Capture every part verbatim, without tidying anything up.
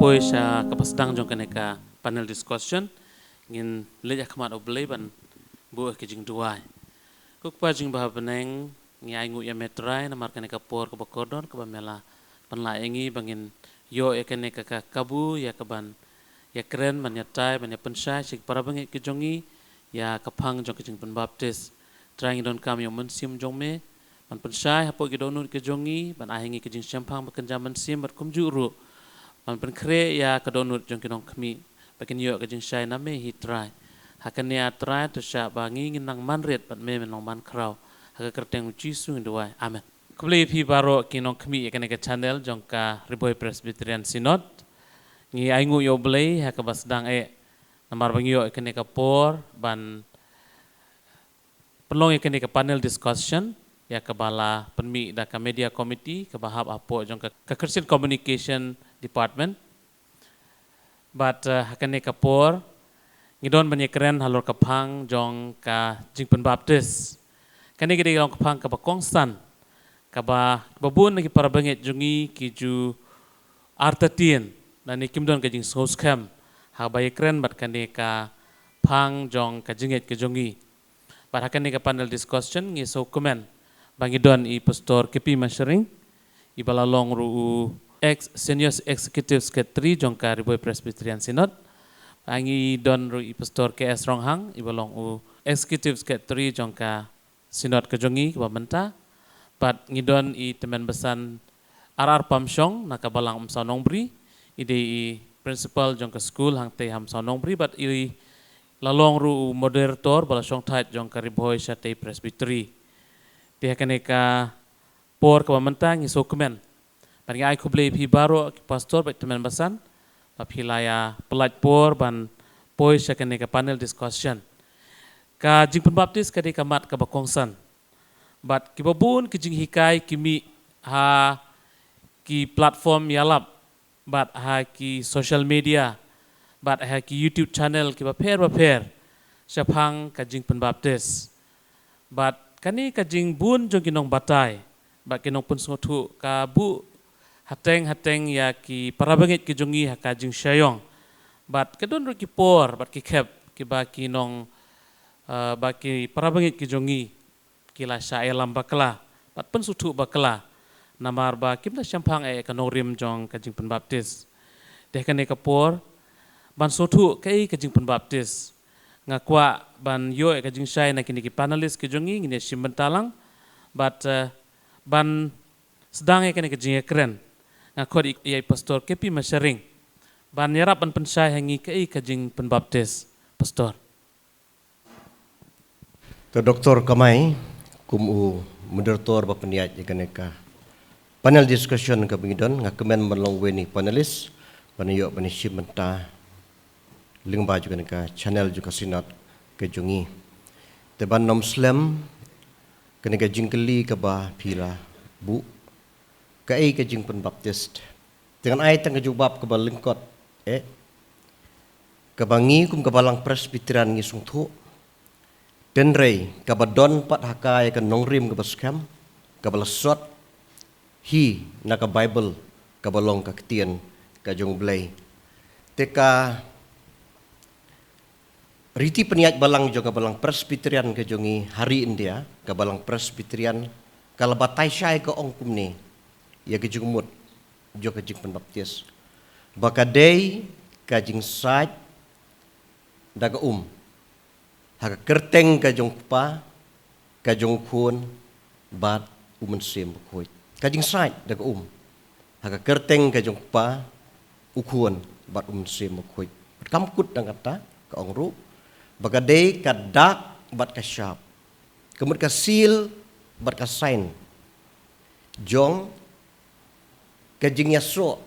poi sha kaba sdang jong kane ka panel discussion, ngin leit ha khmat U Blei ban buh ïa ka jingduwai. Ko Kpa jingbha ha bneng, ngi ai nguh ïa me Trai namar kane ka por kaba kordor kaba me la pynlah ïa ngi ba ngin ïoh ïa kane ka, ka kabu ïa kaban ïakren, ban ïatai, ban ïapynshai sha ki para bangeit ki jong ngi ïa ka phang jong ka jingpynbaptis. Trai, ngi donkam ïa u Mynsiem jong me ban pynshai hapoh ki dohnud ki jong ngi, ban ai ha ngi ka jingshemphang ba kynja mynsiem, bad kumjuh ruh ban pynkhreh ïa ka dohnud jong ki nongkhmih ba kin ïoh ka jingshai na me hi Trai. Ha kane ah Trai, to shah ba ngi ngin nang man rit bad me men long man khraw. Ha ka kyrteng U Jisu ngin duwai. Amen. Khublei ïa phi baroh ki nongkhmih ïa kane ka channel jong ka Ri Bhoi Presbyterian Synod. Ngi ai nguh ïa U Blei ha kaba sdang eh namar ba ngi ïoh ïa kane ka por ban pynlong ïa kane ka panel discussion ïa kaba la pynmih da ka media committee kaba hap hapoh jong ka, ka Christian Communication Department. Bad, eh, ha kane ka por ngi don ban ïakren halor ka phang jong ka jingpynbaptis. Kane ka dei ka long ka phang kaba kongsan kaba, kaba bun na ki para bangeit jong ngi ki ju artatien lane kim don ka jingsngewskhem haba ïakren bad kane ka phang jong ka jingngeit ka jong ngi. Bad ha kane ka panel discussion ngi sngewkmen ba ngi don i Pastor K P Masharing, iba la long ruh u ex Senior Executive Secretary jong ka Ri Bhoi Presbyterian Synod. Bad ngi don ruh i Pastor K S Ronghang, iba long u Executive Secretary jong ka Synod ka jong ngi kaba mynta. Bad ngi don i Tymmen Basan R R Pamshong na ka Balang Umsaw Nongbri, i dei i principal jong ka skul hangtei ha Umsaw Nongbri, bad i la long ruh u moderator ba la shongthait jong ka Ri Bhoi Shatei Presbytery. Te ha kane ka por kaba mynta ngi sngewkmen bad ngi ai khublei ïa phi baroh ki pastor bad tymmen basan ba phi la ïa pyllait por ban poi sha kane ka panel discussion. Ka jingpynbaptis ka dei ka mat kaba kongsan. Bad kiba bun ki jinghikai ki mih ha ki platform ïalap, bad ha ki social media, bad ha ki YouTube channel kiba pher ba pher shaphang ka jingpynbaptis. Bad kane ka jingbun jong ki nongbatai bad ki nongpynsngewthuh ka buh hateng hateng ïa ki para bangeit ki jong ngi ha ka jingshah ïong. Bad ka don ruh ki por bad ki khep kiba ki nong, eh, ba ki para bangeit ki jong ngi ki la shah ïalam bakla bad pynsngewthuh bakla namar ba kim da shemphang eh ka nongrim jong ka jingpynbaptis. Te ha kane ka por ban sngewthuh kaei ka jingpynbaptis, nga kwah ban ïoh ïa ka jingshai na kine ki panelist ki jong ngi, ngin ïa shim bynta lang. Bad, eh, ban sdang ïa kane ka jingïakren, nga khot ïa i Pastor K P Masharing ban ïarap ban pynshai ha ngi kaei ka jingpynbaptis, Pastor. Te Doctor Kamai, kum u moderator ba pynïaid ïa kane ka panel discussion kaba ngi don, nga kmen ban long uwei na ki panelist ban ïoh ban ïashim bynta lyngba jong kane ka channel jong ka Synod ka jong ngi. Te ban nym slem, kane ka jingkylli kaba phi la buh, kaei ka jingpynbaptis? Te ngan ai tang ka jubab kaba lyngkot, eh, kaba ngi kum ka Balang Presbyterian ngi sngewthuh. Hynrei kaba don pat ha ka ïa ka nongrim kaba skhem, kaba la sot hi na ka Baibl, kaba long ka ktien ka jong U Blei. Te ka riti pynïaid balang jong ka Balang Presbyterian ka jong ngi ha ri India, ka Balang Presbyterian ka la batai shai, ka ong kumne ïa ka jingmut jong ka jingpynbaptis, ba ka dei ka jingsait da ka um, ha ka kyrteng ka jong U Kpa, ka jong U Khun bad U Mynsiem Bakhuid. Ka jingsait da ka um, ha ka kyrteng ka jong U Kpa, U Khun bad U Mynsiem Bakhuid. Bad kam kut nangta, ka ong ruh ba ka dei ka dak bad ka shap, ka mut ka seal bad ka sign jong ka jingïasoh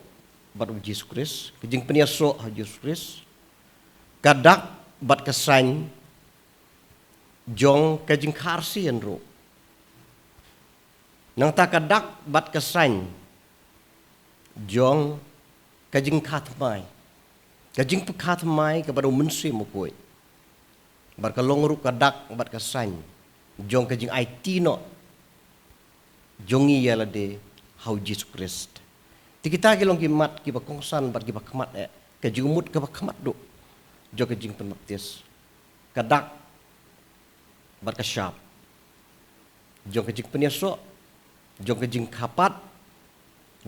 bad U Jisu Khrist, ka jingpynïasoh ha U Jisu Khrist, ka dak bad ka sign jong ka jingkha arsien ruh. Nangta ka dak bad ka sign jong ka jingkha thymmai, ka jingpynkha thymmai kaba da U Mynsiem Bakhuid. Bad ka long ruh ka dak bad ka sign jong ka jingaiti noh jong ngi ïa lade ha U Jisu Khrist. Te kita ki long ki mat kiba kongsan bad kiba khmat eh, ka jingmut kaba khmat duh jong ka jingpynbaptis, ka dak bad ka shap, jong ka jingpynïasoh, jong ka jingkhapat,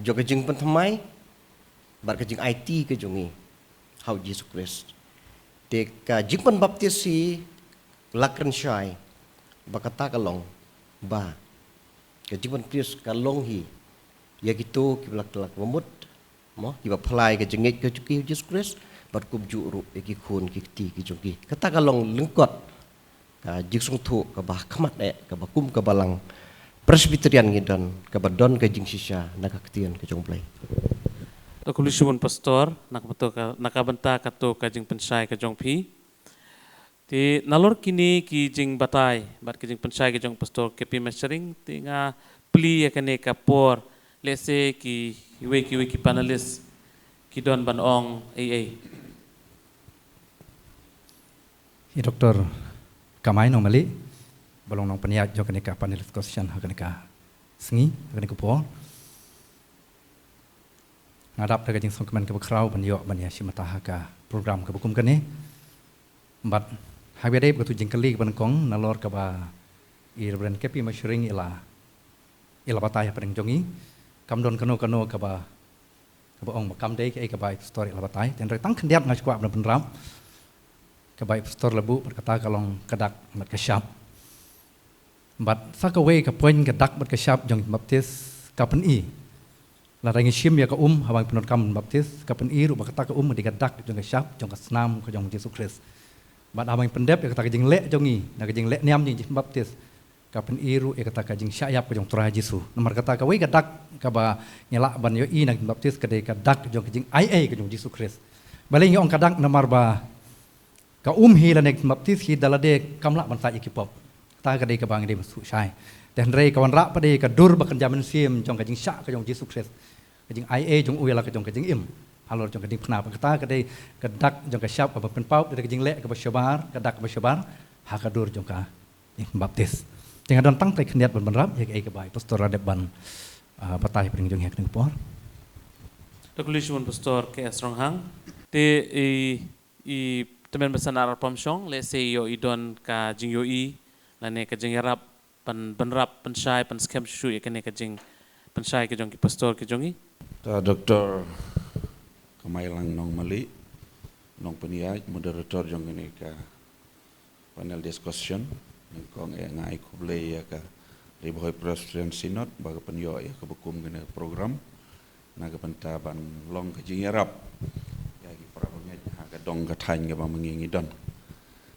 jong ka jingpynthymmai bad ka jingaiti ka jong ngi ha U Jisu Khrist. Te ka jingpynbaptis hi la kren shai ba kata ka long ba ka jingpynbaptis ka long hi ïa kito kiba la kylla ka bamut, mo, kiba pynlait ka jingngeit ka jong ki ha U Jisu Khrist, bad kumjuh ruh ïa ki khun ki kti ki jong ki. Kata ka long lyngkot ka jingsngewthuh kaba khmat eh, kaba kum ka Balang Presbyterian ngi don, kaba don ka jingshisha na ka Ktien ka jong U Blei. To khublei shibun Pastor, na ka bynta ka, na ka bynta kato ka jingpynshai ka jong phi. Te nalor kine ki jingbatai bad ki jingpynshai ki jong Pastor K P Mashering, te nga plie ïa kane ka por, lehse kiwei kiwei ki panelist ki don ban ong ei ei. I Doktor Kamai Nongmali, ba long nongpynïaid jong kane ka panelist question ha kane ka sngi, ha kane ka por. Nga dap da ka jingsngewkmen kaba khraw ban ïoh ban ïashim bynta ha ka program kaba kum kane. Bad haba ïadei bad katu jingkylli kaba nyngkong nalor kaba i Reverend K P Mashering i la, i la batai hapdeng jong ngi, kam don kano kano kaba, kaba ong ba kam dei kaei kaba i Pastor i la batai. Te hynrei tang khyndiat nga sngewkwah ban pynrap kaba i Pastor la buh bad kata ka long ka dak bad ka shap. Bad sa kawei ka point, ka dak bad ka shap jong baptis, ka pyni, lada ngi shim ïa ka um haba ngi pyndonkam baptis, ka pyni ruh ba kata ka um ka dei ka dak jong ka shap jong ka snam ka jong U Jisu Khrist. Bad haba ngi pyndep ïa kata ka jingleh jong ngi na ka jingleh niam jong ngi baptis, ka pyni ruh ïa kata ka jingshah ïap ka jong U Trai Jisu. Namar kata kawei ka dak kaba ngi lah ban ïohi na ka jingbaptis ka dei ka dak jong ka jingai ei ka jong U Jisu Khrist. Balei ngi ong ka dak? Namar ba ka um hi lane ka jingbaptis hi da lade kam lah ban sait ïa ki pop. Kata ka dei kaba ngi dei ban sngewthuh shai. Te hynrei ka wanrah pat dei ka dur ba kynja mynsiem jong ka jingshah ka jong U Jisu Khrist, ka jingai ei jong u ïa la ka jong ka jingim halor jong ka diengphna. Bad kata ka dei ka dak jong ka shap kaba pynpaw da ka jingleh kaba shabar, ka dak kaba shabar ha ka dur jong ka jingbaptis. Te nga don tang kawei khyndiat ban pynrap ïa kaei kaba i Pastor la dep ban, ah, batai hapdeng jong ngi ha kane ka por. To khublei shibun Pastor K S Ronghang. Te i, i tymmen basan ar pom shong, lehse ïoh i don ka jingïohi lane ka jingïarap ban, ban pynrap, pynshai, pynskhem shuh shuh ïa kane ka jingpynshai ka jong ki Pastor ki jong ngi. To Doktor Kamailang Nongmali, nongpynïaid, moderator jong kane ka panel discussion. Nyngkong eh nga ai khublei ïa ka Ri Bhoi Presbyterian Synod ba ka pynïoh ïa kaba kum kane ka program na ka bynta ban long ka jingïarap ïa ki para bangeit ha ka dong ka thaiñ kaba ma ngi ngi don.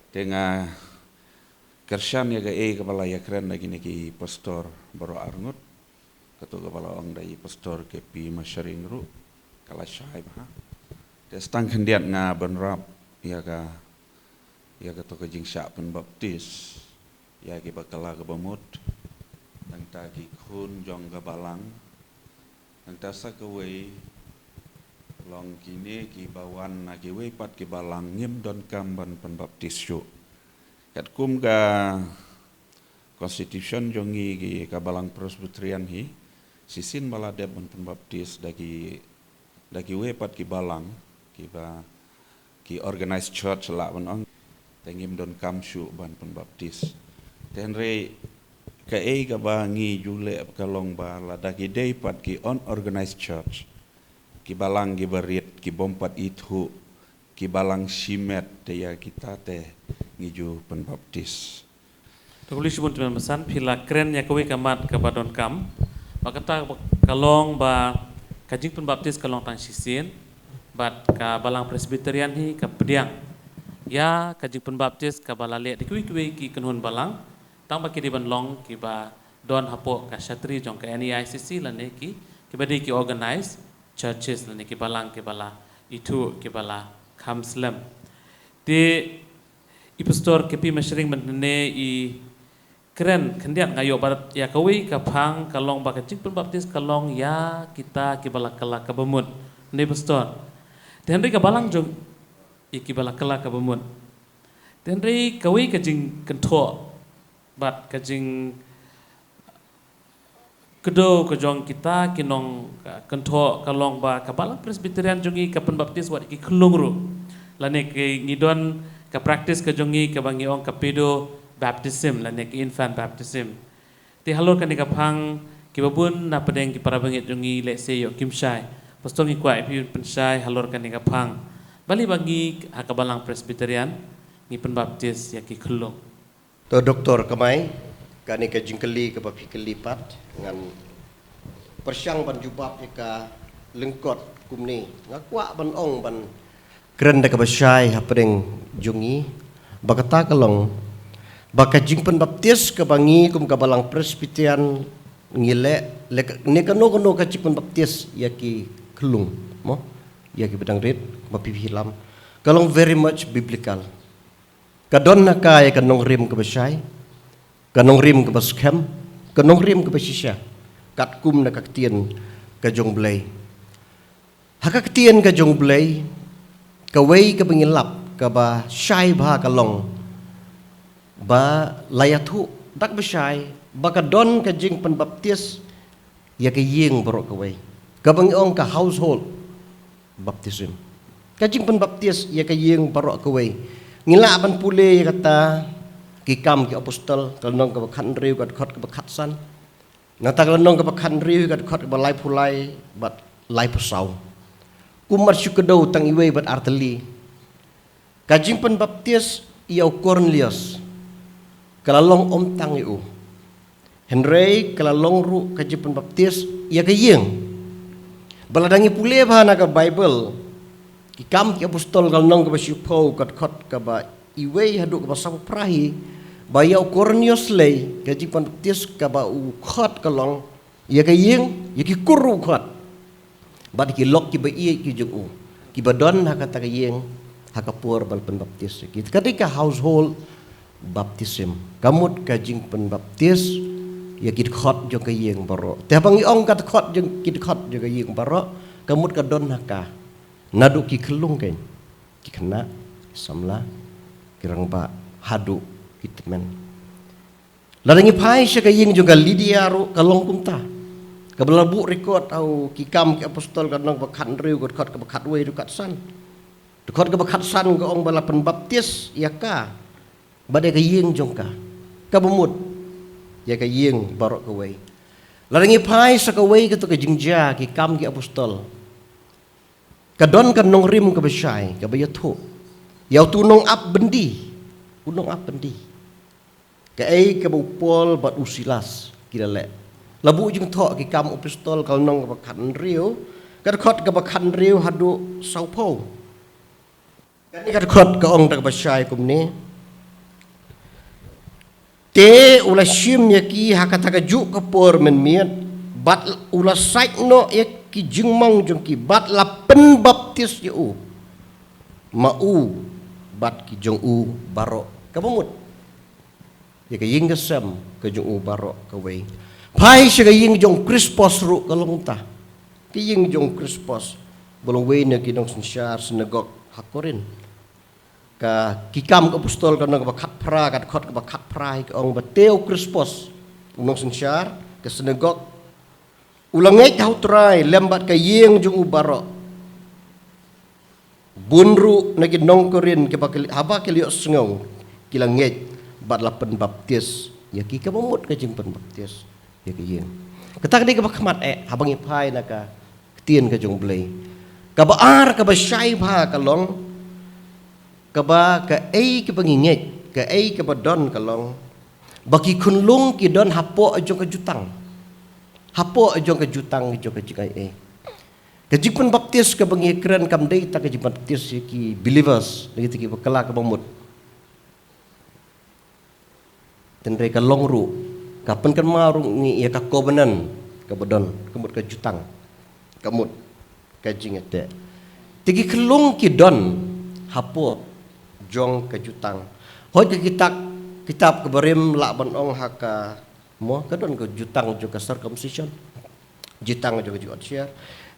Te nga kyrshan ïa kaei kaba la ïakren da kine ki Pastor baroh arngut. Kato kaba la ong da i Pastor K P Mashering ruh ka la shai bha. Te sa tang khyndiat nga pynrap ïa ka, ïa kato ka jingshah pynbaptis ïa kiba kylla ka bamut, nangta ki khun jong ka balang, nangta sa kawei, long kine kiba wan na kiwei pat ki balang ngim donkam ban pynbaptis shuh. Katkum ka Constitution jong ngi ki ka Balang Presbyterian hi, shisien ba la dep ban pynbaptis da ki, da kiwei pat ki balang, kiba, ki organized church lah ban ong, te ngim donkam shuh ban pynbaptis. Te hynrei kaei kaba ngi ju leh ka long ba lada ki dei pat ki unorganized church, ki balang kiba rit, ki bym pat ithuh, ki balang shimet, te ïa kita te ngi ju pynbaptis. To khublei shibun tymmen basan, phi la kren ïa kawei ka mat kaba donkam. Ba kata ka long ba ka jingpynbaptis ka long tang shisien, bad ka Balang Presbyterian hi ka pdiang ïa ka jingpynbaptis kaba la leh da kiwei kiwei ki kynhun balang, tang ba ki dei ban long kiba don hapoh ka shatri jong ka N E I C C lane ki, kiba dei ki organized churches lane ki balang kiba la ithuh, kiba la kham slem. Te i Pastor K P Mashering mynne i kren khyndiat, nga ïoh bad ïa kawei ka phang ka long ba ka jingpynbaptis ka long ïa kita kiba la kylla ka bamut, ne Pastor? Te hynrei ka balang jong i kiba la kylla ka bamut. Te hynrei kawei ka jingkynthoh bad ka jing Kdew ka jong kita ki nong, ka kynthoh ka long ba ka Balang Presbyterian jong ngi ka pynbaptis wat ki khyllung ruh. Lane ki ngi don ka practice ka jong ngi kaba ngi ong ka pedo baptism lane ki infant baptism. Te halor kane ka phang kiba bun na pdeng ki para bangeit jong ngi lehse ïoh kim shai. Pastor ngi kwah ïa phi pynshai halor kane ka phang. Balei ba ngi ha ka Balang Presbyterian ngi pynbaptis ïa ki khyllung. To Doktor Kamai, kane ka jingkylli kaba phi kylli pat ngan pyrshang ban jubab ïa ka lyngkot kumne. Nga kwah ban ong ban kren da kaba shai hapdeng jong ngi ba kata ka long ba ka jingpynbaptis kaba ngi kum ka Balang Presbyterian ngi leh, leh ka, ne kano kano ka jingpynbaptis ïa ki khyllung, mo, ïa ki ba dang rit, ba phi phi lam, ka long very much biblical. Ka don na ka ïa ka nongrim kaba shai, ka nongrim kaba skhem, ka nongrim kaba shisha, katkum na ka ktien ka jong Blei. Ha ka ktien ka jong Blei, kawei kaba ngi lap kaba shai bha ka long ba la ïathuh da kaba shai ba ka don ka jingpynbaptis ïa ka ïing baroh kawei, kaba ngi ong ka household baptism. Ka jingpynbaptis ïa ka ïing baroh kawei. Ngi lah ban pule ïa kata Ki Kam ki Apostol, ka lynnong kaba khathynriew, ka dkhot kaba khatsan. Nangta ka lynnong kaba khathynriew, ka dkhot kaba laiphew lai bad laiphew saw. Kumba shu kdew tang iwei bad artylli. Ka jingpynbaptis ïa u Kornelius ka la long ym tang ïa u, hynrei ka la long ruh ka jingpynbaptis ïa ka ïing. Ba lada ngi pule bha na ka Baibl, Ki Kam ki Apostol, ka lynnong kaba shiphew, ka dkhot kaba iwei haduh kaba saphew phra hi, ba ïa u Kornelius lei ka jingpynbaptis kaba u khot ka long ïa ka ïing, ïa ki kur u khot. Bad ki lok kiba ïeit ki jong u, kiba don ha kata ka ïing, ha ka por ba la pynbaptis ïa ki. Ka dei ka household baptism. Ka mut ka jingpynbaptis ïa ki dkhot jong ka ïing baroh. Te haba ngi ong ka dkhot jong, ki dkhot jong ka ïing baroh, ka mut ka don ha ka, naduh ki khyllung keiñ, ki khynnah, ki samla, ki rangbah, haduh ki tymmen. Lada ngi phai sha ka ïing jong ka Lydia ruh ka long kumta. Kaba la buh record ha u Ki Kam ki Apostol, ka lynnong kaba khathynriew, ka dkhot kaba khatwei haduh khatsan. Dkhot kaba khatsan ka ong ba la pynbaptis ïa ka bad ïa ka ïing jong ka. Kaba mut ïa ka ïing baroh kawei. Lada ngi phai sha kawei kata ka jingjia, Ki Kam ki Apostol, ka don ka nongrim kaba shai kaba ïathuh ïa uto u nongap byndi. U nongap byndi. Kaei kaba u Paul bad u Silas ki la leh. La buh jingthoh Ki Kam Apostol, ka lynnong kaba khathynriew, ka dkhot kaba khathynriew haduh sawphew. Kane ka dkhot ka ong da kaba shai kumne: Te u la shim ïa ki ha kata kajuh ka por mynmiet, bad u la sait noh ïa ki jingmong jong ki, bad la pynbaptis ïa u, ma u bad ki jong u baroh. Kaba mut ïa ka ïing ka sem ka jong u baroh kawei. Phai sha ka ïing jong u Krispos ruh ka long kumta. Ka ïing jong u Krispos, ba long uwei na ki nongsynshar synagog ha Korinth. Ka Ki Kam ki Apostol, ka lynnong kaba khatphra, ka dkhot kaba khatphra hi ka ong ba te u Krispos, u nongsynshar ka synagog, u la ngeit ha u Trai lem bad ka ïing jong u baroh. Bun ruh na ki nong Korinth kiba ki, haba ki la ïohsngew, ki la ngeit bad la pynbaptis ïa ki. Kaba mut ka jingpynbaptis ïa ka ïing. Kata ka dei kaba khmat eh haba ngi phai na ka Ktien ka jong U Blei. Kaba ar, kaba shai bha ka long, kaba kaei kaba ngi ngeit, kaei kaba don ka long ba ki khunlung ki don hapoh jong ka jutang. Hapoh jong ka jutang jong ka jingaiei. Ka jingpynbaptis kaba ngi kren kam dei tang ka jingpynbaptis ïa ki believers, ïa kita kiba kylla, kaba mut. Hynrei ka long ruh, ka pynkynmaw ruh ngi ïa ka covenant kaba don, ka mut ka jutang, ka mut ka jingïateh. Te ki khunlung ki don hapoh jong ka jutang. Hooid, ka kitab, kitab kaba rim lah ban ong ha ka, mo, ka don ka jutang jong ka circumcision, jutang jong ka jingïohshiar.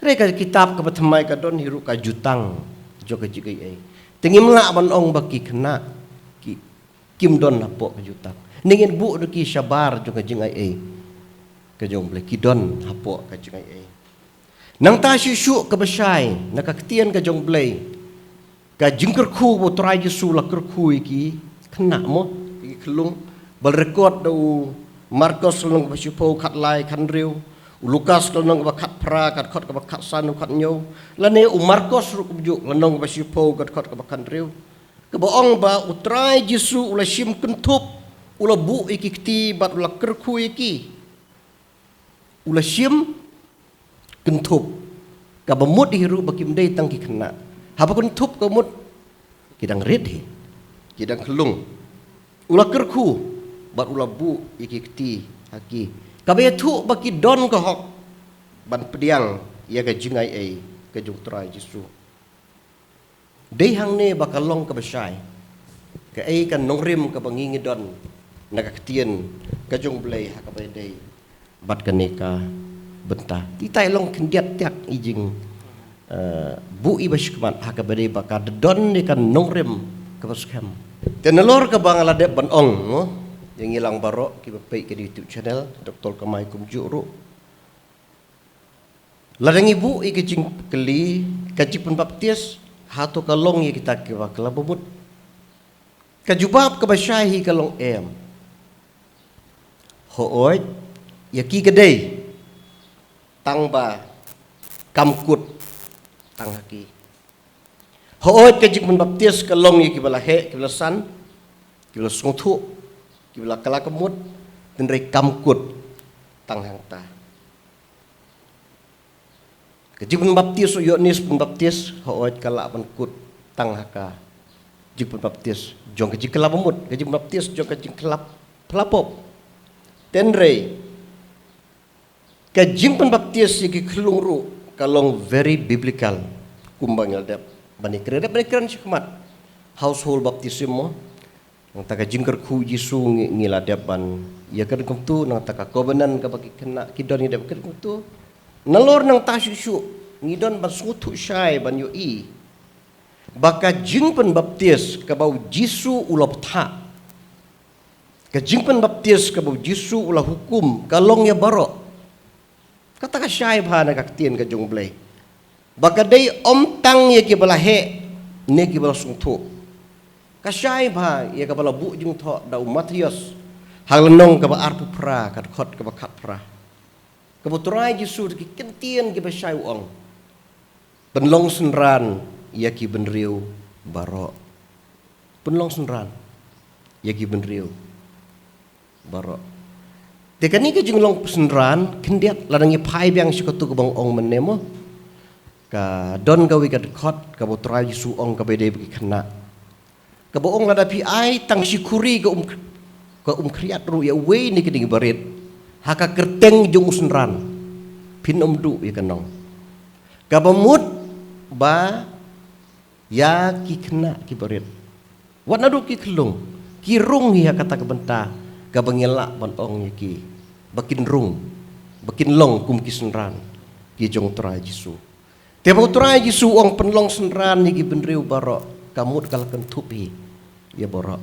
Hynrei ka kitab kaba thymmai ka don hi ruh ka jutang jong ka jingaiei. Te ngim lah ban ong ba ki khynnah ki, kim don hapoh ka jutang. Ngi ngin buh da ki shabar jong ka jingaiei. ka jong U Blei, ki don hapoh ka jingaiei. Nangta shuh shuh kaba shai na ka ktien ka jong U Blei, ka jingkyrkhu ba U Trai Jisu u la kyrkhu ïa ki khynnah mo, ïa ki khyllung, ba la record da u Markos lynnong kaba shiphew khatlai khathynriew, u Lukas lynnong kaba khatphra ka dkhot kaba khatsan u khathynñiew, lane u Markos ruh kumjuh lynnong kaba shiphew ka dkhot kaba khathynriew. Kaba ong ba U Trai Jisu u la shim kynthup, u la buh ïa ki kti bad u la kyrkhu ïa ki. U la shim kynthup, kaba mut hi ruh ba kim dei tang ki khynnah. Haba kynthup ka mut, ki dang rit hi, ki dang khyllung. U la kyrkhu bad u la buh ïa ki kti ha ki, kaba ïathuh ba ki don ka hok ban pdiang ïa ka jingaiei ka jong U Trai Jisu. Dei hangne ba ka long kaba shai kaei ka nongrim kaba ngi ngi don na ka ktien ka jong U Blei ha kaba ïadei bad kane ka bynta. Te ita i long khyndiat tiak i jing, eh, buh i ba shikmat ha kaba ïadei ba ka don ne ka nongrim kaba skhem. Te nalor kaba nga la dep ban ong mo, ïa ngi lang baroh kiba peit ka YouTube channel Doctor Kamai kumjuh ruh. Lada ngi buh ïa ka jingkylli, ka jingpynbaptis, hato ka long ïa kita kiba kylla ba mut? Ka jubab kaba shai hi ka long em. Hooid, ïa ki ka dei, tang ba kam kut tang ha ki. Hooid, ka jingpynbaptis ka long ïa kiba la heh, kiba la san, kiba la sngewthuh, kiba la kylla ka mut, hynrei kam kut tang hangta. Ka jingpynbaptis u Ïoannis Pynbaptis, hooid, ka lah ban kut tang ha ka jingpynbaptis jong ka jingkylla ba mut, ka jingpynbaptis jong ka jingkylla pop. Hynrei ka jingpynbaptis ïa ki khyllung ruh ka long very biblical, kumba ngi la dep ban ïakren, dep ban ïakren shakhmat, household baptism mo. Nangta ka jingkyrkhu Jisu ngi, ngi la dep ban ïakren kumto, nangta ka covenant kaba ki khynnah ki don ngi dep ïakren kumto. Nalor nangta shuh shuh ngi don ban sngewthuh shai ban ïohi ba ka jingpynbaptis kaba u Jisu u la bthah, ka jingpynbaptis kaba u Jisu u la hukum, ka long ïa baroh. Kata ka shai bha na ka ktien ka jong U Blei ba ka dei ym tang ïa kiba la heh ne kiba la sngewthuh. Ka shai bha ïa kaba la buh jingthoh da u Mathaios ha lynnong kaba arphew phra, ka dkhot kaba khatphra, kaba U Trai Jisu da ki kyntien kiba shai u ong, pynlong synran ïa ki bynriew baroh. Pynlong synran ïa ki bynriew baroh. Te kane ka jinglong synran khyndiat, lada ngi phai biang sha katu kaba nga ong mynne mo, ka don kawei ka dkhot kaba U Trai Jisu u ong kaba ïadei bad ki khynnah, kaba ong, lada phi ai tang shi khuri ka um, ka um khriat ruh ïa uwei na kine ki barit ha ka kyrteng jong u synran, phin ym duh ïa ka nong. Kaba mut ba ïa ki khynnah ki barit, wat naduh ki khyllung, ki rung hi ha kata ka bynta kaba ngi lah ban ong ïa ki ba kin rung, ba kin long kum ki synran ki jong U Trai Jisu. Te ba U Trai Jisu u ong pynlong synran ïa ki bynriew baroh, ka mut ka la kynthup hi ïa baroh.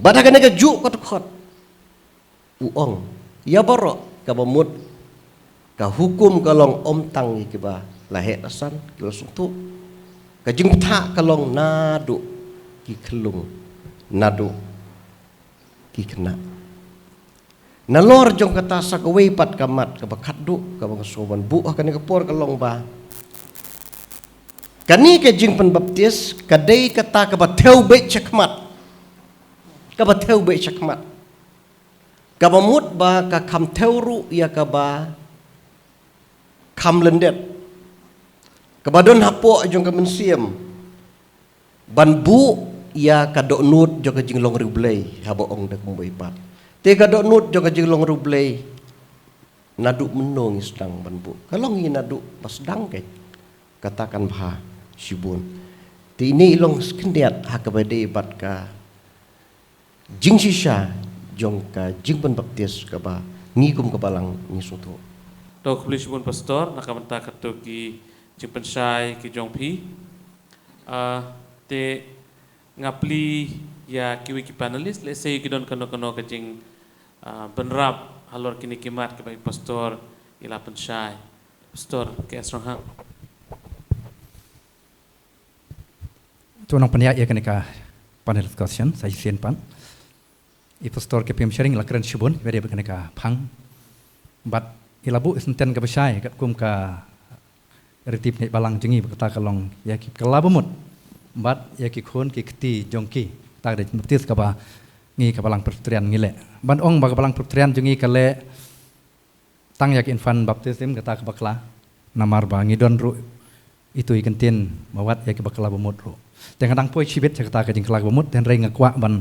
Bad ha kane kajuh ka dkhot u ong ïa baroh, kaba mut ka hukum ka long ym tang ïa kiba la heh la san, kiba la sngewthuh. Ka jingbthah ka long naduh ki khyllung, naduh ki khynnah. Nalor jong kata, sa kawei pat ka mat kaba khatduh kaba nga sngew ban buh ha kane ka por ka long ba kane ka jingpynbaptis ka dei kata kaba thew beit shakhmat, kaba thew beit shakhmat, kaba mut ba ka kham thew ruh ïa kaba kham lyndet, kaba don hapoh jong ka mynsiem ban buh ïa ka dohnud jong ka jinglong riewblei, haba ong da kumwei pat. Te ka dohnud jong ka jinglong riewblei, naduh mynno ngi sdang ban buh? Ka long hi naduh ba sdang keiñ, kata kan bha shibun. Te ine i long khyndiat ha kaba ïadei bad ka jingshisha jong ka jingpynbaptis kaba ngi kum ka balang ngi sngewthuh. To khublei shibun Pastor, na ka bynta katto ki jingpynshai ki jong phi. Ah, te nga plie ïa kiwei ki panelist, lehse ki don kano kano ka jing, ah, bynrap Halor kine ki mat kiba i pastor i la pynshai. Pastor K S Ronghang. To nang pynïaid ïa kane ka panel discussion sa shisien pat. I pastor K P M Shering i la kren shibun ïa kane ka phang. Bad i la buh i senten kaba shai katkum ka riti pynïaid balang jong ngi ba kata ka long ïa ki kylla ba mut bad ïa ki khun ki kti jong ki. Kata ka dei ka jingpynbaptis kaba ngi ka Balang Presbyterian ngi leh. Ban ong ba ka Balang Presbyterian jong ngi ka leh tang ïa ka infant baptism, kata ka bakla. Namar ba ngi don ruh itu i kyntien ba wat ïa ki bakla ba mut ruh. Te nga dang poi shibit sha kata ka jingkylla ba mut, te hynrei nga kwah ban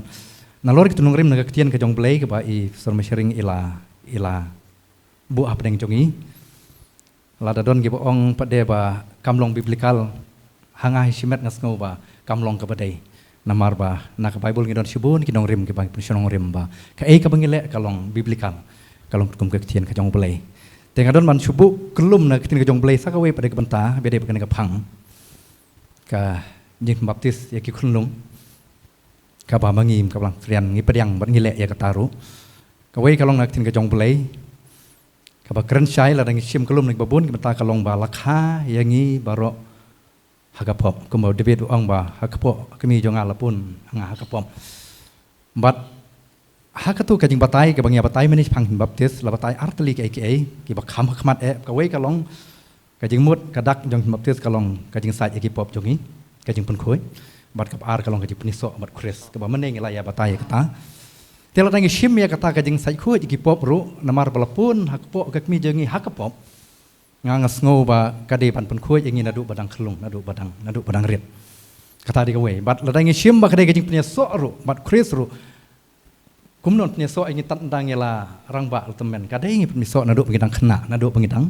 nalor ki nongrim na ka ktien ka jong U Blei kaba i Pastor Mashering i la, i la buh hapdeng jong ngi. Lada don kiba ong pat de ba kam long biblical, ha nga hi shimet nga sngew ba kam long kaba dei. Namar ba na ka Bible ngi don shibun ki nongrim kiba ngi pynshong nongrim ba kaei kaba ngi leh ka long biblical, ka long kum ka ktien ka jong U Blei. Te nga don ban shu buh kyllum na ka ktien ka jong U Blei sa kawei pat de ka bynta, ba dei ba kane ka phang ka jingpynbaptis ïa ki khunlung, kaba ma ngi ka Balang Presbyterian ngi pdiang bad ngi leh ïa kata ruh. Kawei ka long na ka ktien ka jong U Blei kaba kren shai, lada ngi shim kyllum na kiba bun ki bynta ka long ba la kha ïa ngi baroh ha ka pop. Kumba u David u ong ba ha ka pop ka kmie jong nga la pun nga ha ka pop. Bad ha katu ka jingbatai kaba ngi ïa batai mynne shaphang baptis, la batai ar tylli kiei kiei kiba kham ha khmat eh. Kawei ka long ka jingmut ka dak jong baptis ka long ka jingsait ïa ki pop jong ngi, ka jingpynkhuid. Bad kaba ar ka long ka jingpynïasoh bad Khrist, kaba mynne ngi la ïa batai ïa kata. Te lada ngi shim ïa kata ka jingsait khuid ïa ki pop ruh, namar ba la pun ha ka pop ka kmie jong ngi ha ka pop, nga nga sngew ba ka dei ban pynkhuid ïa ngi naduh ba dang khyllung, naduh ba dang, naduh ba dang rit. Kata dei kawei. Bad lada ngi shim ba ka dei ka jingpynïasoh ruh bad Khrist ruh, kumno pynïasoh ïa ngi tad ynda ngi la rangbah la tymmen? Ka dei ngi pynïasoh naduh ba ngi dang khynnah, naduh ba ngi dang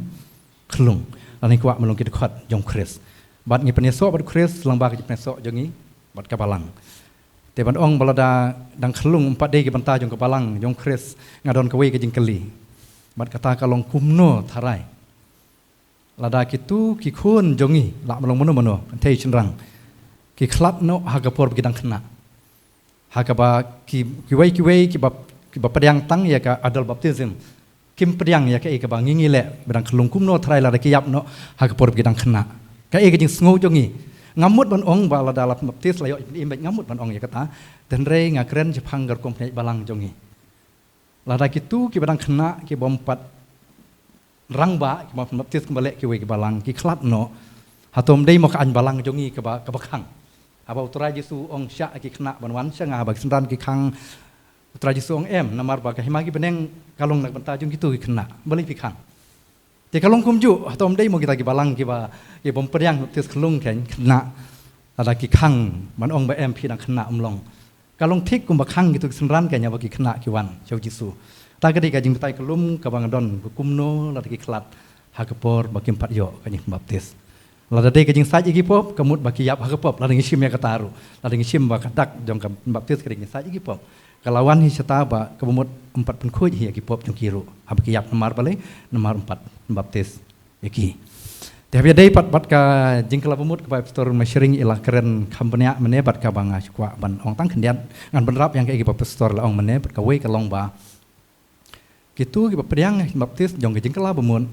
khyllung. Lada ngi kwah ban long ki dkhot jong Khrist, bad ngi pynïasoh bad Khrist lyngba ka jingpynïasoh jong ngi bad ka balang. Te ban ong ba lada dang khyllung ym pat dei ki bynta jong ka balang jong Khrist, nga don kawei ka jingkylli. Bad kata ka long kumno tharai lada kitu ki khun jong ngi, lah ban long mano mano, kynthei shynrang, ki khlad noh ha ka por ba ki dang khynnah, ha kaba ki, kiwei kiwei kiba, kiba pdiang tang ïa ka adult baptism, kim pdiang ïa kaei kaba ngi ngi leh ba dang khyllung, kumno tharai lada ki ïap noh ha ka por ba ki dang khynnah? Kaei ka jingsngew jong ngi? Ngam mut ban ong ba lada la pynbaptis la ïoh ïa ka im, ngam mut ban ong ïa kata. Te hynrei nga kren shaphang ka rukom pynïaid balang jong ngi. Lada kitu kiba dang khynnah, ki bym pat rangbah, ki bym pat baptis, ki bym pat leh kiwei ki balang, ki khlad noh, hato ym dei mo ka aiñ balang jong ngi kaba, kaba khang? Haba U Trai Jisu u ong shah ki khynnah ban wan sha nga, haba ki synran ki khang, U Trai Jisu u ong em, namar ba ka hima ki bneng ka long na ka bynta jong kitu ki khynnah. Balei phi khang? Te ka long kumjuh, hato ym dei mo kita ki balang kiba, ki bym pdiang baptis khyllung, khynnah, lada ki khang ban ong ba em phi dang khynnah, ym long. Ka long thik kumba khang kitu ki synran, kane ba ki khynnah ki wan sha U Jisu. Kata ka dei ka jingbatai kyllum kaba nga don, kumno lada ki khlad ha ka por ba kim pat ïoh ka jingbaptis. Lada dei ka jingsait ïa ki pop, ka mut ba ki ïap ha ka pop, lada ngi shim ïa kata ruh. Lada ngi shim ba ka dak jong ka baptis ka dei ka jingsait ïa ki pop, ka la wan hi shata ba kaba mut ym pat pynkhuid hi ïa ki pop jong ki ruh haba ki ïap. Namar balei? Namar ym pat baptis ïa ki. Te haba ïadei pat bad ka jingkylla ba mut kaba Pastor Mashering i la kren kham bniah mynne, bad kaba nga shu kwah ban ong tang khyndiat, ngan bynrap ïa kaei kaba Pastor la ong mynne, bad kawei ka long ba kitu kiba pdiang baptis jong ka jingkylla ba mut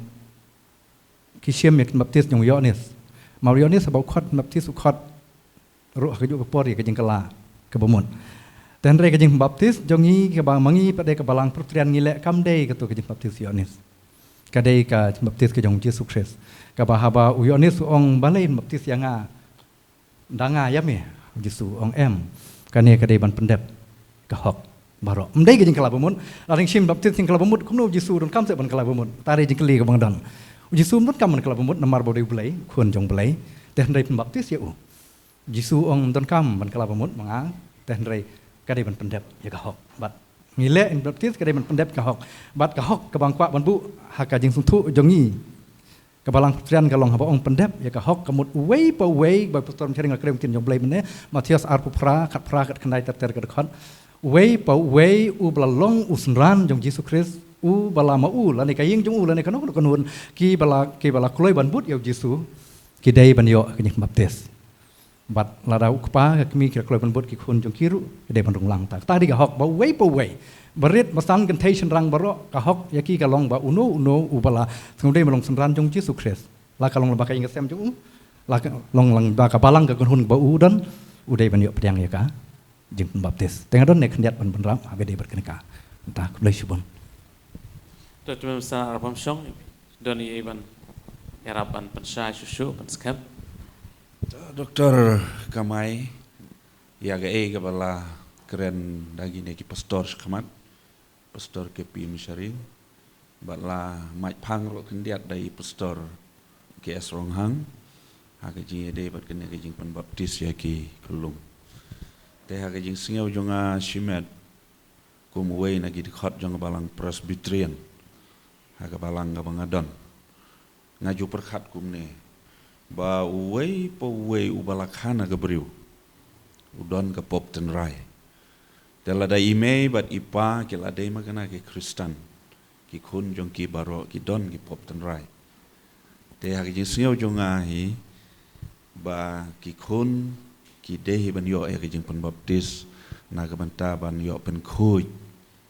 ki shim ïa ka baptis jong u Ïoannis. Ma u Ïoannis haba u khot baptis, u khot ruh ha kajuh ka por ïa ka jingkylla kaba mut. Te hynrei ka jingbaptis jong ngi kaba ma ngi pat de ka Balang Presbyterian ngi leh, kam dei katu ka jingbaptis Ïoannis. Ka dei ka jingbaptis ka jong U Jisu Khrist. Kaba haba u Ïoannis u ong, balei pynbaptis ïa nga, da nga ïa me? U Jisu u ong em, kane ka dei ban pyndep ka hok baroh. Ym dei ka jingkylla ba mut. Lada ngi shim baptis jingkylla ba mut, kumno U Jisu u donkam seh ban kylla ba mut? Kata dei jingkylli kaba nga don. U Jisu um donkam ban kylla ba mut namar ba u dei U Blei, Khun jong U Blei. Te hynrei pynbaptis ïa u. U Jisu u ong ym donkam ban kylla ba mut ma nga, te hynrei ka dei ban pyndep ïa ka hok. Bad ngi leh baptis ka dei ban pyndep ka hok. Bad ka hok kaba nga kwah ban buh ha ka jingsngewthuh jong ngi ka Balang Presbyterian ka long haba ong pyndep ïa ka hok, ka mut uwei pa uwei, ba Pastor Mashering la kren ktien jong U Blei mynne, Mathaios arphew phra, khatphra, khatkhyndai ter ter, ka dkhot. Uwei pa uwei uba la long u synran jong U Jisu Khrist, uba la ma u lane ka ïing jong u lane kano kano kano, kiba la, kiba la kloi ban bud ïa U Jisu, ki dei ban ïoh ka jingbaptis. Bad lada u kpa ka kmie ki la kloi ban bud ki khun jong ki ruh, ki dei ban rung lang ta. Kata dei ka hok ba uwei pa uwei. Barit basan kynthei shynrang baroh, ka hok ïa ki ka long ba uno uno u ba la sngewdei ban long synran jong Jisu Khrist. La ka long ba ka ïing ka sem jong u, la ka long lang ba ka balang ka kynhun ba u don, u dei ban ïoh pdiang ïa ka jingpynbaptis. Te nga don ne khyndiat ban bynrap ha ka dei bad kane ka. Mynta khublei shibun. To, te mynta ar pam shong, don ei ei ban ïarap ban pynshai shuh shuh, ban skhem. Doktor Kamai, ïa kaei kaba la kren da kine ki pastor shakhmat, Pastor K P Mishari, bad la mait phang ruh khyndiat da i Pastor K S Ronghang, ha ka jingïadei bad kane ka jingpynbaptis ïa ki khyllung. Te ha ka jingsngew jong nga shimet, kum uwei na ki dkhot jong ka balang Presbyterian, ha ka balang kaba nga don, nga ju pyrkhat kumne, ba uwei pa uwei u ba la kha na ka briew, u don ka pop tynrai. Te lada i mei bad i pa ki la dei ma kane ki Khristan, ki khun jong ki baroh ki don ki pop tynrai. Te ha ka jingsngew jong nga hi, ba ki khun ki dei hi ban ïoh ïa ka jingpynbaptis, na ka bynta ban ïoh pynkhuid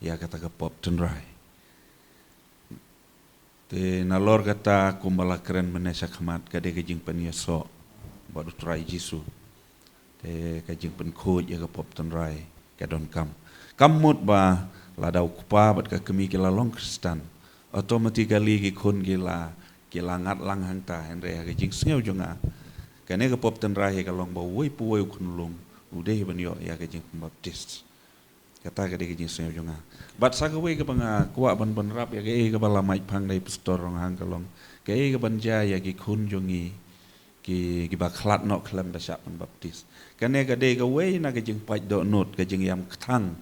ïa kata ka pop tynrai. Te nalor kata kumba la kren mynne shakhmat, ka dei ka jingpynïasoh bad u Trai Jisu. Te ka jingpynkhuid ïa ka pop tynrai ka donkam. Kam mut ba lada u kpa bad ka kmie ki la long Khristan, automatically ki khun ki la, ki la ngat lang hangta, hynrei ha ka jingsngew jong nga, kane ka pop tynrai hi ka long ba uwei pa uwei u khyllung u dei hi ban ïoh ïa ka jingpynbaptis. Kata ka dei ka jingsngew jong nga. Bad sa kawei kaba nga kwah ban bynrap ïa kaei kaba la mait phang da i Pastor Ronghang ka long, kaei kaban jia ïa ki khun jong ngi ki, kiba khlad noh khlem da shah pynbaptis. Kane ka dei kawei na ka jingpait dohnud, ka jingïam kthang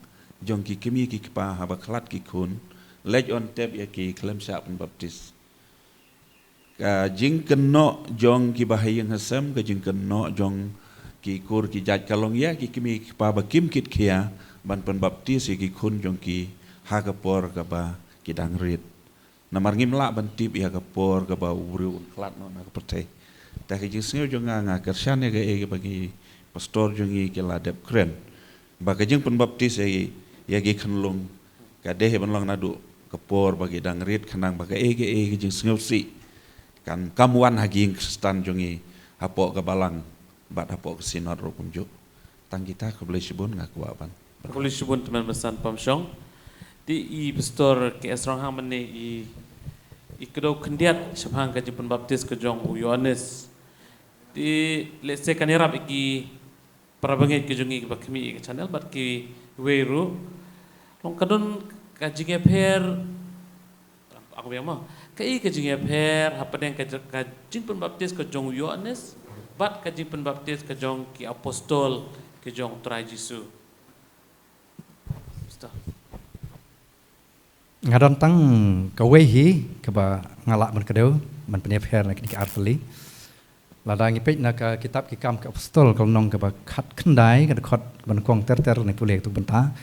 jong ki kmie ki kpa haba khlad ki khun, leit on tep ïa ki khlem shah pynbaptis. Ka jingkynnoh jong kiba ha ïing ha sem, ka jingkynnoh jong ki kur ki jait ka long ïa ki kmie ki kpa ba kim kit khia ban pynbaptis ïa ki khun jong ki ha ka por kaba ki dang rit. Namar ngim lah ban tip ïa ka por kaba u briew un khlad noh na ka pyrthei. Te ha ka jingsngew jong nga, nga kyrshan ïa kaei kaba ki pastor jong ngi ki la dep kren, ba ka jingpynbaptis ïa ki, ïa ki khyllung ka dei hi ban long naduh ka por ba ki dang rit, khnang ba kaei kaei ka jingsngewsih kan kam wan ha ki ïing Khristan jong ngi, hapoh ka balang bad hapoh ka synod ruh kumjuh. Tang kita, khublei shibun, nga kwah ban. Khublei shibun tymmen basan pam shong. Te i Pastor K S Ronghang mynne i, i kdew khyndiat shaphang ka jingpynbaptis ka jong u Ïoannis. Te lehse kan ïarap ïa ki para bangeit ki jong ngi kiba khmih ïa ka channel bad kiwei ruh. Long ka don ka jingïapher, ang biang mo. Kaei ka jingïapher hapdeng ka, ka jingpynbaptis ka jong u Ïoannis bad ka jingpynbaptis ka jong ki apostol ki jong u Trai Jisu? Pastor. Nga don tang kawei hi kaba nga lah ban kdew, ban pynïapher na kine ki artylli. Lada ngi peit na ka kitab Ki Kam ki Apostol, ka lynnong kaba khatkhyndai, ka dkhot kaba nyngkong ter ter, ne pule tu bynta.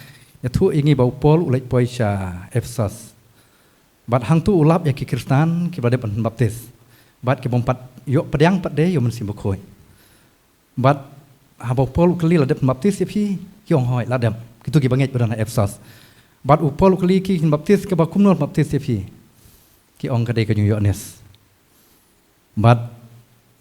Ïathuh ïa ngi ba u Paul u leit poi sha Ephesus. Bad hangtu u lap ïa ki Khristan kiba dep ban pynbaptis. Bad ki bym pat ïoh pdiang pat de ïa u Mynsiem Bakhuid. Bad haba u Paul u kylli, la dep pynbaptis ïa phi? Ki ong hooid, la dep. Kitu kiba ngeit ba don ha Ephesus. Bad u Paul u kylli ki, pynbaptis kaba kumno pynbaptis ïa phi? Ki ong ka dei ka jong u Ïoannis. Bad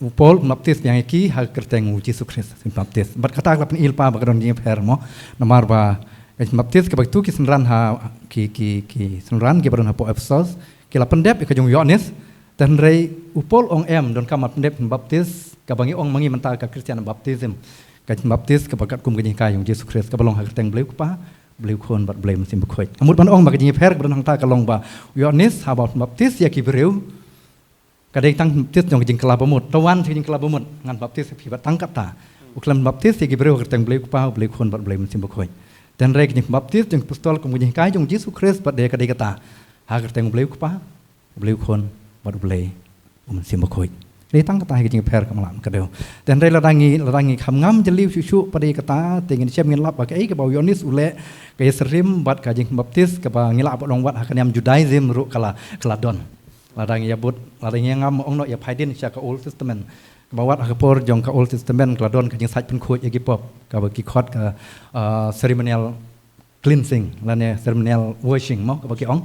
u Paul u pynbaptis biang ïa ki ha ka kyrteng u Jisu Khrist, pynbaptis. Bad kata ka la pyni lypa ba ka don jingïapher mo. Namar ba ka jingpynbaptis kaba kitu ki synran ha, ki, ki, ki synran kiba don hapoh Ephesus ki la pyndep ïa ka jong u Ïoannis. Te hynrei u Paul ong em, donkam ban pyndep pynbaptis kaba ngi ong ma ngi mynta ka Christian baptism. Ka jingpynbaptis kaba katkum ka jinghikai jong u Jisu Khrist, kaba long ha ka kyrteng Blei u Kpa, Blei u Khun bad Blei u Mynsiem Bakhuid. Ka mut ban ong ba ka jingïapher kaba don hangta ka long ba u Ïoannis haba u pynbaptis ïa ki briew, ka dei tang pynbaptis jong ka jingkylla bamut. To wan sha ka jingkylla bamut, ngan baptis ïa phi, bad tang katta. U khlem pynbaptis ïa ki briew ha ka kyrteng Blei u Kpa, Blei u Khun bad Blei u Mynsiem Bakhuid. Te hynrei ka jingpynbaptis jong ki apostol kum ka jinghikai jong u Jisu Khrist pat de ka dei kata. Ha ka kyrteng u Blei u Kpa, u Blei u Khun bad u Blei u Mynsiem Bakhuid. Dei tang kata hi ka jingïapher kaba nga lah ban kdew. Te hynrei lada ngi, lada ngi kham ngam jylliew shuh shuh pat de kata, te ngin shem ngin lap ba kaei kaba u Ïoannis u leh, ka ïasyriem bad ka jingpynbaptis kaba ngi lah ban ong wat ha ka niam Judaism ruh ka la, ka la don. Lada ngi ïa bud, lada ngi ïa ngam ong noh ïa phai dien sha ka Old Testament, Ba wat ha ka por jong ka Old Testament ka la don ka jingsaid pynkhuid ïa ki pop, kaba ki khot ka, ah, ceremonial cleansing lane ceremonial washing mo, kaba ki ong.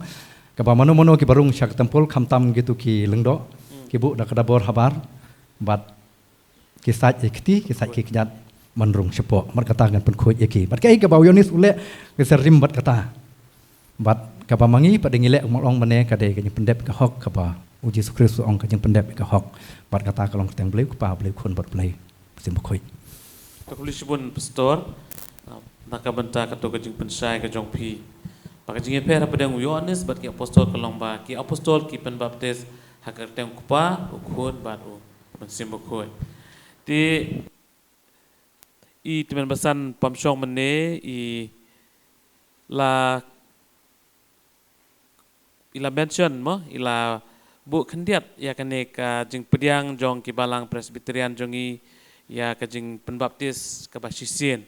Kaba mano mano kiba rung sha ka templ, khamtam kito ki lyngdoh, ki buh da ka dabor habar, bad ki said ïa ki kti, ki said ki kjat ban rung shapoh, bad kata ngan pynkhuid ïa ki. Bad kaei kaba u Ïoannis u leh, ka sa rim bad kata. Bad kaba ma ngi pat da ngi leh, kumba ong mynne, ka dei ka jingpyndep ka hok, kaba u Jisu Khrist u ong ka jingpyndep ka hok. Bad kata ka long kyrteng Blei u Kpa, Blei u Khun bad Blei Mynsiem Bakhuid. Ka khublei shibun Pastor, ah, na ka bynta kato ka jingpynshai ka jong phi. Ba ka jingïapher hapdeng u Ïoannis bad ki apostol ka long ba ki apostol ki pynbaptis ha ka kyrteng u Kpa, u Khun bad u Mynsiem Bakhuid. Te i Tymmen Basan Pamshong mynne i la, i la mention mo, i la buh khyndiat ïa kane ka jingpdiang jong ki balang Presbyterian jong ngi ïa ka jingpynbaptis kaba shisien.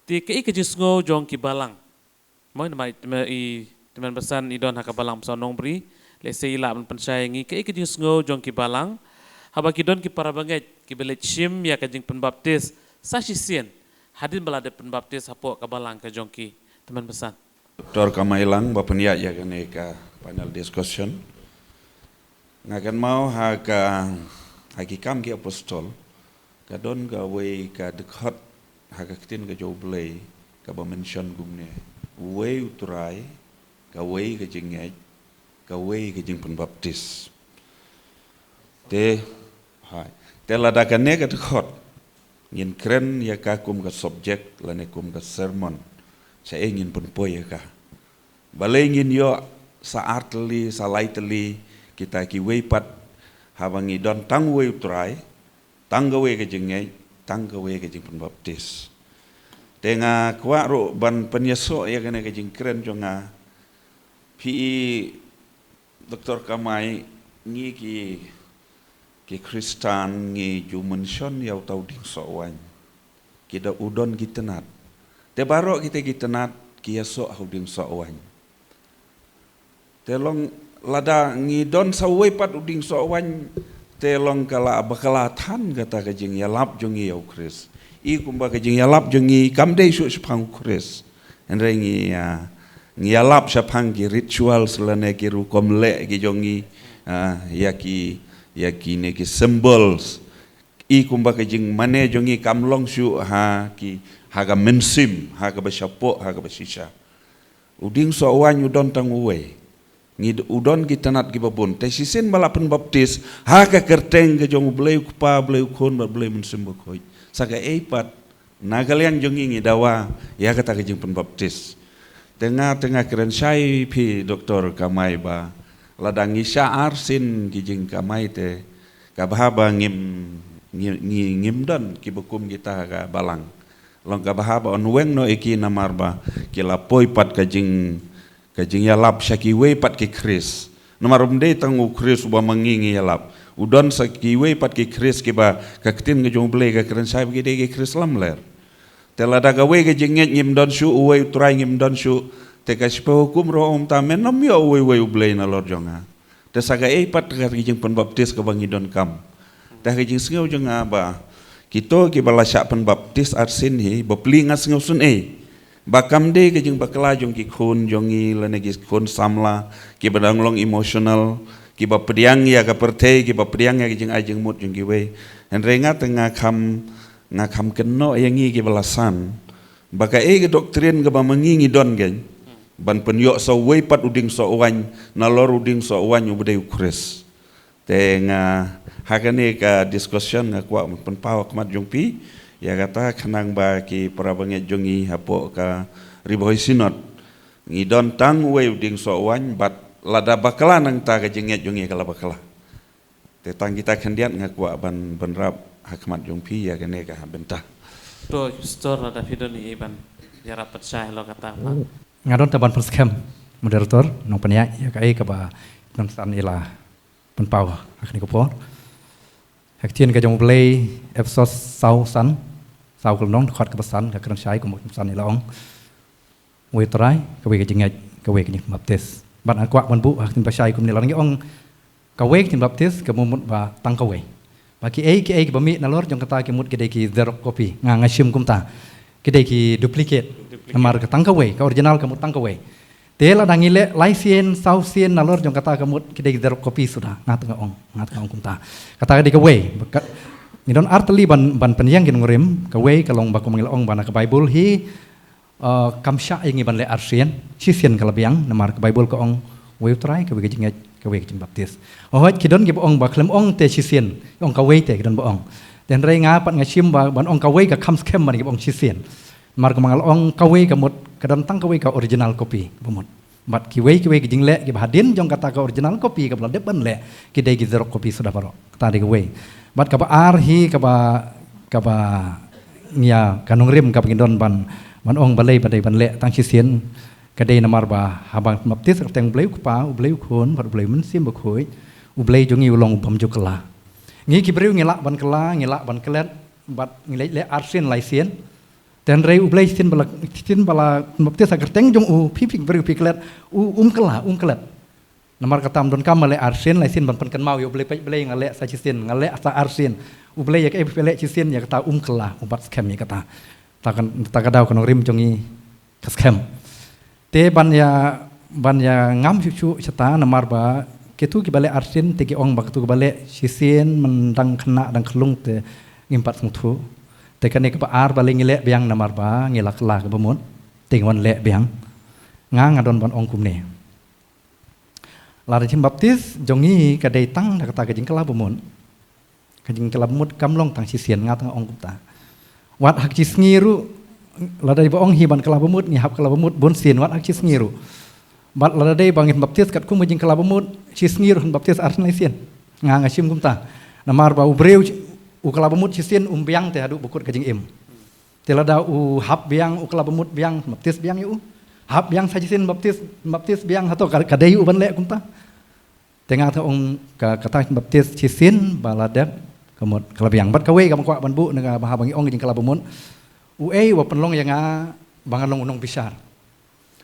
Te kaei ka jingsngew jong ki balang? Mo, namar i Tymmen, i Tymmen Basan i don ha ka balang Basaw Nongbri, lehse i lah ban pynshai ïa ngi kaei ka jingsngew jong ki balang haba ki don ki para bangeit kiba leit shim ïa ka jingpynbaptis sa shisien hadien ba la dep pynbaptis hapoh ka balang ka jong ki. Tymmen Basan. Doctor Kamailang ba pynïaid ïa kane ka panel discussion. Nga kynmaw ha ka, ha ki Kam ki Apostol, ka don kawei ka dkhot ha ka ktien ka jong U Blei kaba mention kumne: uwei U Trai, kawei ka jingngeit, kawei ka jingpynbaptis. Te, hai. Te lada kane ka dkhot ngin kren ïa ka kum ka subject lane kum ka sermon, shaei ngin pynpoi ïa ka? Balei ngin ïoh sa ar tylli, sa lai tylli kita kiwei pat, haba ngi don tang uwei U Trai, tang kawei ka jingngeit, tang kawei ka jingpynbaptis? Te nga kwah ruh ban pynïasoh ïa kane ka jingkren jong nga. Phi i Doctor Kamai, ngi ki, ki Khristan ngi ju mention ïa uta u dieng soh waiñ. Ki da u don ki tnat. Te baroh kita ki tnat ki ïasoh ha u dieng soh waiñ. Te long lada ngi don sa uwei pat u dieng soh waiñ, te long ka la bakla than kata ka jingïalap jong ngi ïa U Khrist. I kumba ka jingïalap jong ngi kam dei shuh shaphang U Khrist. Hynrei ngi, ah, ngi ïalap shaphang ki rituals lane ki rukom leh ki jong ngi, ah, ïa ki, ïa kine ki symbols. I kumba ka jingmane jong ngi kam long shuh ha ki, ha ka mynsiem, ha kaba shapoh, ha kaba shisha. U dieng soh waiñ u don tang uwei. Ngi d-, u don ki tnat kiba bun. Te shisien ba la pynbaptis ha ka kyrteng ka jong U Blei U Kpa, Blei U Khun bad Blei Mynsiem Bakhuid, sa kaei pat na ka liang jong ngi ngi dawa ïa kata ka jingpynbaptis? Te nga, te nga kren shai phi Doctor Kamai ba lada ngi shah arsien ki jingkamai te ka bha ba ngim, ngi, ngi, ngim don kiba kum kita ha ka balang. Long ka bha ba yn weng noh ïa ki namar ba ki la poi pat ka jing, ka jingïalap sha kiwei pat ki Khrist. Namar um dei tang U Khrist uba ma ngi ngi ïalap. U don sa kiwei pat ki Khrist kiba ka ktien ka jong U Blei ka kren shai ba ki dei ki Khrist lamler. Te lada kawei ka jingngeit ngim don shuh, uwei U Trai ngim don shuh, te ka Shiphew Hukum ruh ong mynta, men ym ïoh uwei uwei U Blei nalor jong nga. Te sa kaei pat ka jingpynbaptis kaba ngi donkam? Te ka jingsngew jong nga ba kito kiba la shah pynbaptis arsien hi, bapli nga sngew sngewsih ba kam dei ka jingbakla jong ki khun jong ngi lane ki khun samla kiba dang long emotional, kiba pdiang ïa ka pyrthei, kiba pdiang ïa ka jingai jingmut jong kiwei. Hynrei nga te nga kham, nga kham kynnoh ïa ngi kiba la san ba kaei ka doctrine kaba ma ngi ngi don kein ban pynïoh sa uwei pat u dieng soh waiñ nalor u dieng soh waiñ uba dei U Khrist. Te nga, ha kane ka discussion nga kwah pynpaw ha khmat jong phi ïa kata khnang ba ki para bangeit jong ngi hapoh ka Ri Bhoi Synod, ngi don tang uwei u dieng soh waiñ bad lada bakla nangta ka jingngeit jong ngi ka la bakla. Te tang kita khyndiat nga kwah ban, ban rap ha khmat jong phi ïa kane ka bynta. To, Pastor, lada phi don ei ban ïarap pynshai halor kata pat. Nga don tang ban pynskhem, moderator, nongpynïaid, ïa kaei kaba Tymmen Basan i la pynpaw ha kane ka por. Ha ka ktien ka jong U Blei, Ephesos saw san, saw ka lynnong, dkhot kaba san, ka kren shai kumba u Tymmen Basan i la ong: uwei U Trai, kawei ka jingngeit, kawei ka jingbaptis. Bad nga kwah ban buh ha ka ktien ba shai kumne, lada ngi ong kawei ka jingbaptis, ka mut ba tang kawei. Ba ki ei ki ei kiba mih nalor jong kata ki mut ki dei ki xerox copy. Nga nga shim kumta. Ki dei ki duplicate. Duplicate. Namar ka tang kawei, ka original ka mut tang kawei. Te lada ngi leh lai sien, saw sien nalor jong kata ka mut ki dei ki xerox copy suda. Nga tang ong, nga tang ong kumta. Kata ka dei kawei. Ka, ngi don ar tylli ban, ban pynïeng ki nongrim, kawei ka long ba kumba ngi la ong ba na ka Bible hi, uh, kam shah ïa ngi ban leh arsien, shisien ka la biang, namar ka Bible ka ong, wei u trai, kawei ka jingngeit, kawei ka jingbaptis. Hooid, ki don kiba ong ba khlem ong te shisien, ong kawei te, ki don ba ong. Te hynrei nga pat nga shim ba, ban ong kawei ka kham skhem ban kiba ong shisien. Namar kumba nga la ong kawei ka mut, ka don tang kawei ka original copy, ba mut. Bad kiwei kiwei ki jingleh kiba hadien jong kata ka original copy kaba la dep ban leh ki dei ki xerox copy suda baroh. Kata dei kawei. Bad kaba ar hi kaba, kaba ngi ïa ka nongrim kaba ngi don ban, ban ong balei ba dei ban leh tang shisien. Ka dei namar ba haba ngi pynbaptis ha ka kyrteng U Blei U Kpa, U Blei U Khun, bad U Blei U Mynsiem Bakhuid, U Blei jong ngi u long u bym ju kylla. Ngi ki briew ngi lah ban kylla, ngi lah ban klet, bad ngi leh leh arsien laisien. Te hynrei U Blei shisien ba la, shisien ba la pynbaptis ha ka kyrteng jong u, phi phi ki briew phi klet, u um kylla, um klet. Namar kata ym donkam ba leh arsien laisien ban pynkynmaw ïa U Blei, peit Blei nga leh sa shisien, nga leh sa arsien. U Blei ïa kaei ba phi leh shisien ïa kata um kylla, u bat skhem ïa kata. Ta ka, ta ka daw ka nongrim jong ngi ka skhem. Te ban ïa, ban ïa ngam shuh shuh shata namar ba kitu kiba leh arsien te ki ong ba kitu kiba leh shisien myndang khynnah dang khyllung te ngim pat sngewthuh. Te kane kaba ar ba leh ngi leh biang namar ba ngi la kylla kaba mut. Te ngi wan leh biang. Nga nga don ban ong kumne. Lada jingpynbaptis jong ngi ka dei tang da kata ka jingkylla ba mut. Ka jingkylla ba mut kam long tang shisien, nga tang ong kumta. Wat ha ka shi sngi ruh, lada dei ba ong hi ban kylla ba mut, ngi hap kylla ba mut bun sien, wat ha ka shi sngi ruh. Bad lada dei ba ngi pynbaptis katkum ka jingkylla ba mut, shi sngi ruh pynbaptis arsien laisien. Nga nga shim kumta. Namar ba u briew u kylla ba mut shisien um biang te haduh ba kut ka jingim. Te lada u hap biang, u kylla ba mut biang, baptis biang ïa u. Hap biang sa shisien baptis, baptis biang, hato ka, ka dei u ban leh kumta. Te nga tang ong ka, kata baptis shisien ba la dep ka mut ka la biang. Bad kawei kaba nga kwah ban buh na ka ba haba ngi ong ka jingkylla ba mut. Uei uba pynlong ïa nga ba ngan long u nongbishar.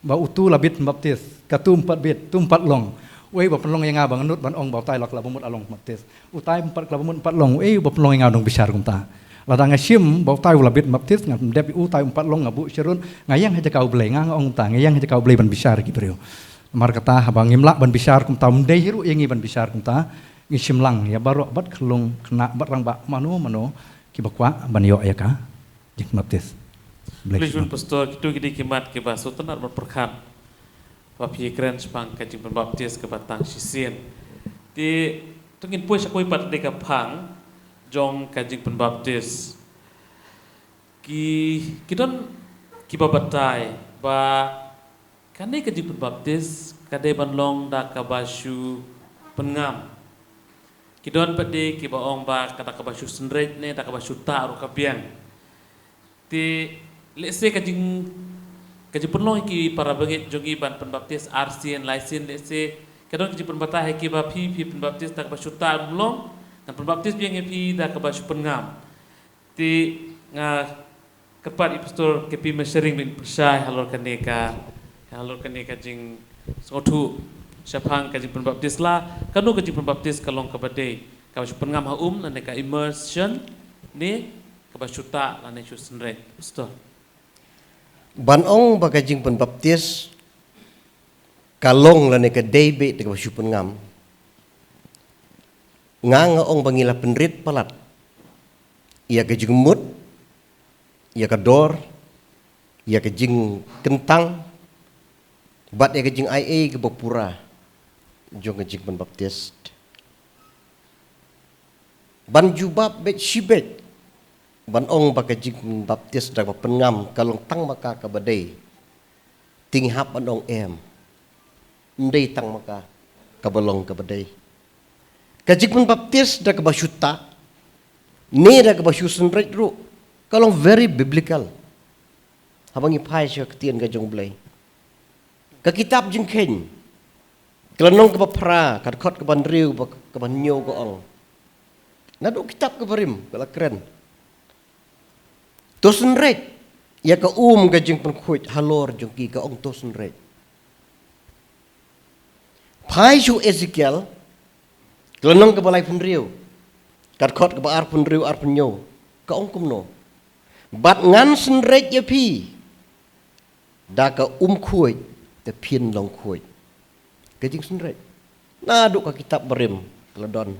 Ba utu la bit pynbaptis, katu ym pat bit, tu ym pat long. Uei uba pynlong ïa nga ba ngan nud ban ong ba utai la kylla ba mut la long pynbaptis. Utai ym pat kylla ba mut ym pat long, uei uba pynlong ïa nga u nongbishar kumta. Lada nga shim ba utai u la bit pynbaptis, ngan pyndep ïa utai ym pat long, nga buh sharud, nga ïeng ha jaka U Blei, nga nga ong kumta, nga ïeng ha jaka U Blei ban bishar ïa ki briew. Namar kata haba ngim lah ban bishar kumta, ym dei hi ruh ïa ngi ban bishar kumta, ngi shim lang ïa baroh bad khyllung khynnah bad rangbah mano mano kiba kwah ban ïoh ïa ka jingpynbaptis. Khublei shibun. Pastor, kitu ki dei ki mat kiba sngewtynnat ban pyrkhat ba phi kren shaphang ka jingpynbaptis kaba tang shisien. Te to ngin poi sha kawei pat de ka phang jong ka jingpynbaptis. Ki, ki don kiba batai ba kane ka jingpynbaptis ka dei ban long da kaba shu pynngam. Ki don pat de kiba ong ba ka da kaba shu synreit ne da kaba shu tah ruh ka biang. Te lehse ka jing, ka jingpynlong ïa ki para bangeit jong ngi ban pynbaptis arsien laisien, lehse ka don ka jingpynbatai ha ki ba phi, phi pynbaptis da kaba shu tah ruh ym long, ngan pynbaptis biang ïa phi da kaba shu pynngam. Te nga kyrpad ïa Pastor K P Masharing ban pynshai halor kane ka, halor kane ka jingsngewthuh shaphang ka jingpynbaptis, la kano ka jingpynbaptis ka long kaba dei, kaba shu pynngam ha um lane ka immersion ne kaba shu tah lane shu synreit, Pastor? Ban ong ba ka jingpynbaptis ka long lane ka dei beit da kaba shu pynngam, nga nga ong ba ngi la pynrit palat ïa ka jingmut, ïa ka dor, ïa ka jingkyntang bad ïa ka jingaiei kaba pura jong ka jingpynbaptis. Ban jubab beit shibeit ban ong ba ka jingpynbaptis da kaba pynngam ka long tang ma ka kaba dei, te ngi hap ban ong em, ym dei tang ma ka kaba long kaba dei. Ka jingpynbaptis da kaba shu tah ne da kaba shu synreit ruh ka long very biblical. Haba ngi phai sha ka ktien ka jong U Blei, ka kitab Jingkheiñ, ka lynnong kaba phra, ka dkhot kaba hynriew bad kaba hynñiew ka ong, naduh kitab kaba rim ka la kren, to synreit ïa ka um ka jingpynkhuid halor jong ki, ka ong to synreit. Phai sha u Ezekiel, ka lynnong kaba laiphew hynriew, Ka dkhot kaba arphew hynriew, arphew hynñiew, ka ong kumno? Bad ngan synreit ïa phi da ka um khuid, te phin long khuid. Ka jingsynreit. Naduh ka kitab barim ka la don.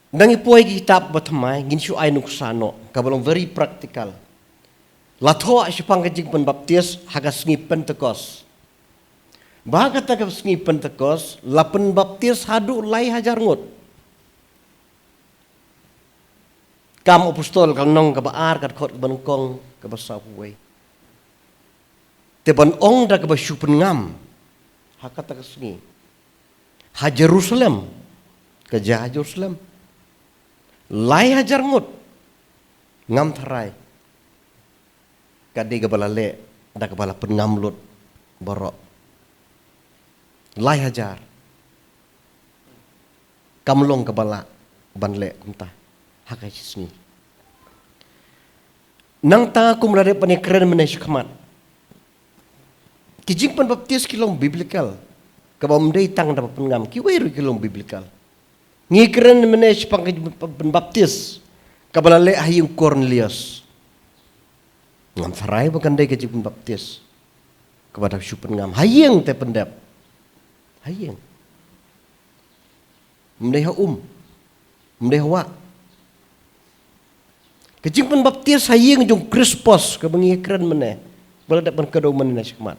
Dang ïa poi ki kitab ba thymmai, ngin shu ai nuksa noh, kaba long very practical. La thoh shaphang ka jingpynbaptis ha ka sngi Pentecost. Ba kata ka sngi Pentecost, la pynbaptis haduh lai hajar ngut. Kam Apostol ka lynnong kaba ar, ka dkhot kaba nyngkong, kaba sawphew wei. Te ban ong da kaba shu pynngam ha kata ka sngi ha Jerusalem, ka jaka ha Jerusalem, lai hajar ngut ngam tharai. Ka dei kaba la leh da kaba la pynngam lut baroh. Lai hajar. Kam long kaba lah ban leh kumta ha ka shi sngi. Nangta kum la dep ban ïakren mynne shakhmat, ki jingpynbaptis ki long biblical, kaba ym dei tang da ba pynngam, kiwei ruh ki long biblical. Ngi kren mynne shaphang ka jingpynbaptis kaba la leh ha ïing Kornelius. Ngam tharai ba kan dei ka jingpynbaptis kaba da shu pynngam ha ïing, te pyndep ha ïing. Ym dei ha um, ym dei ha wah. Ka jingpynbaptis ha ïing jong u Krispos kaba ngi kren mynne, ba la dep ban kdew mynne shakhmat,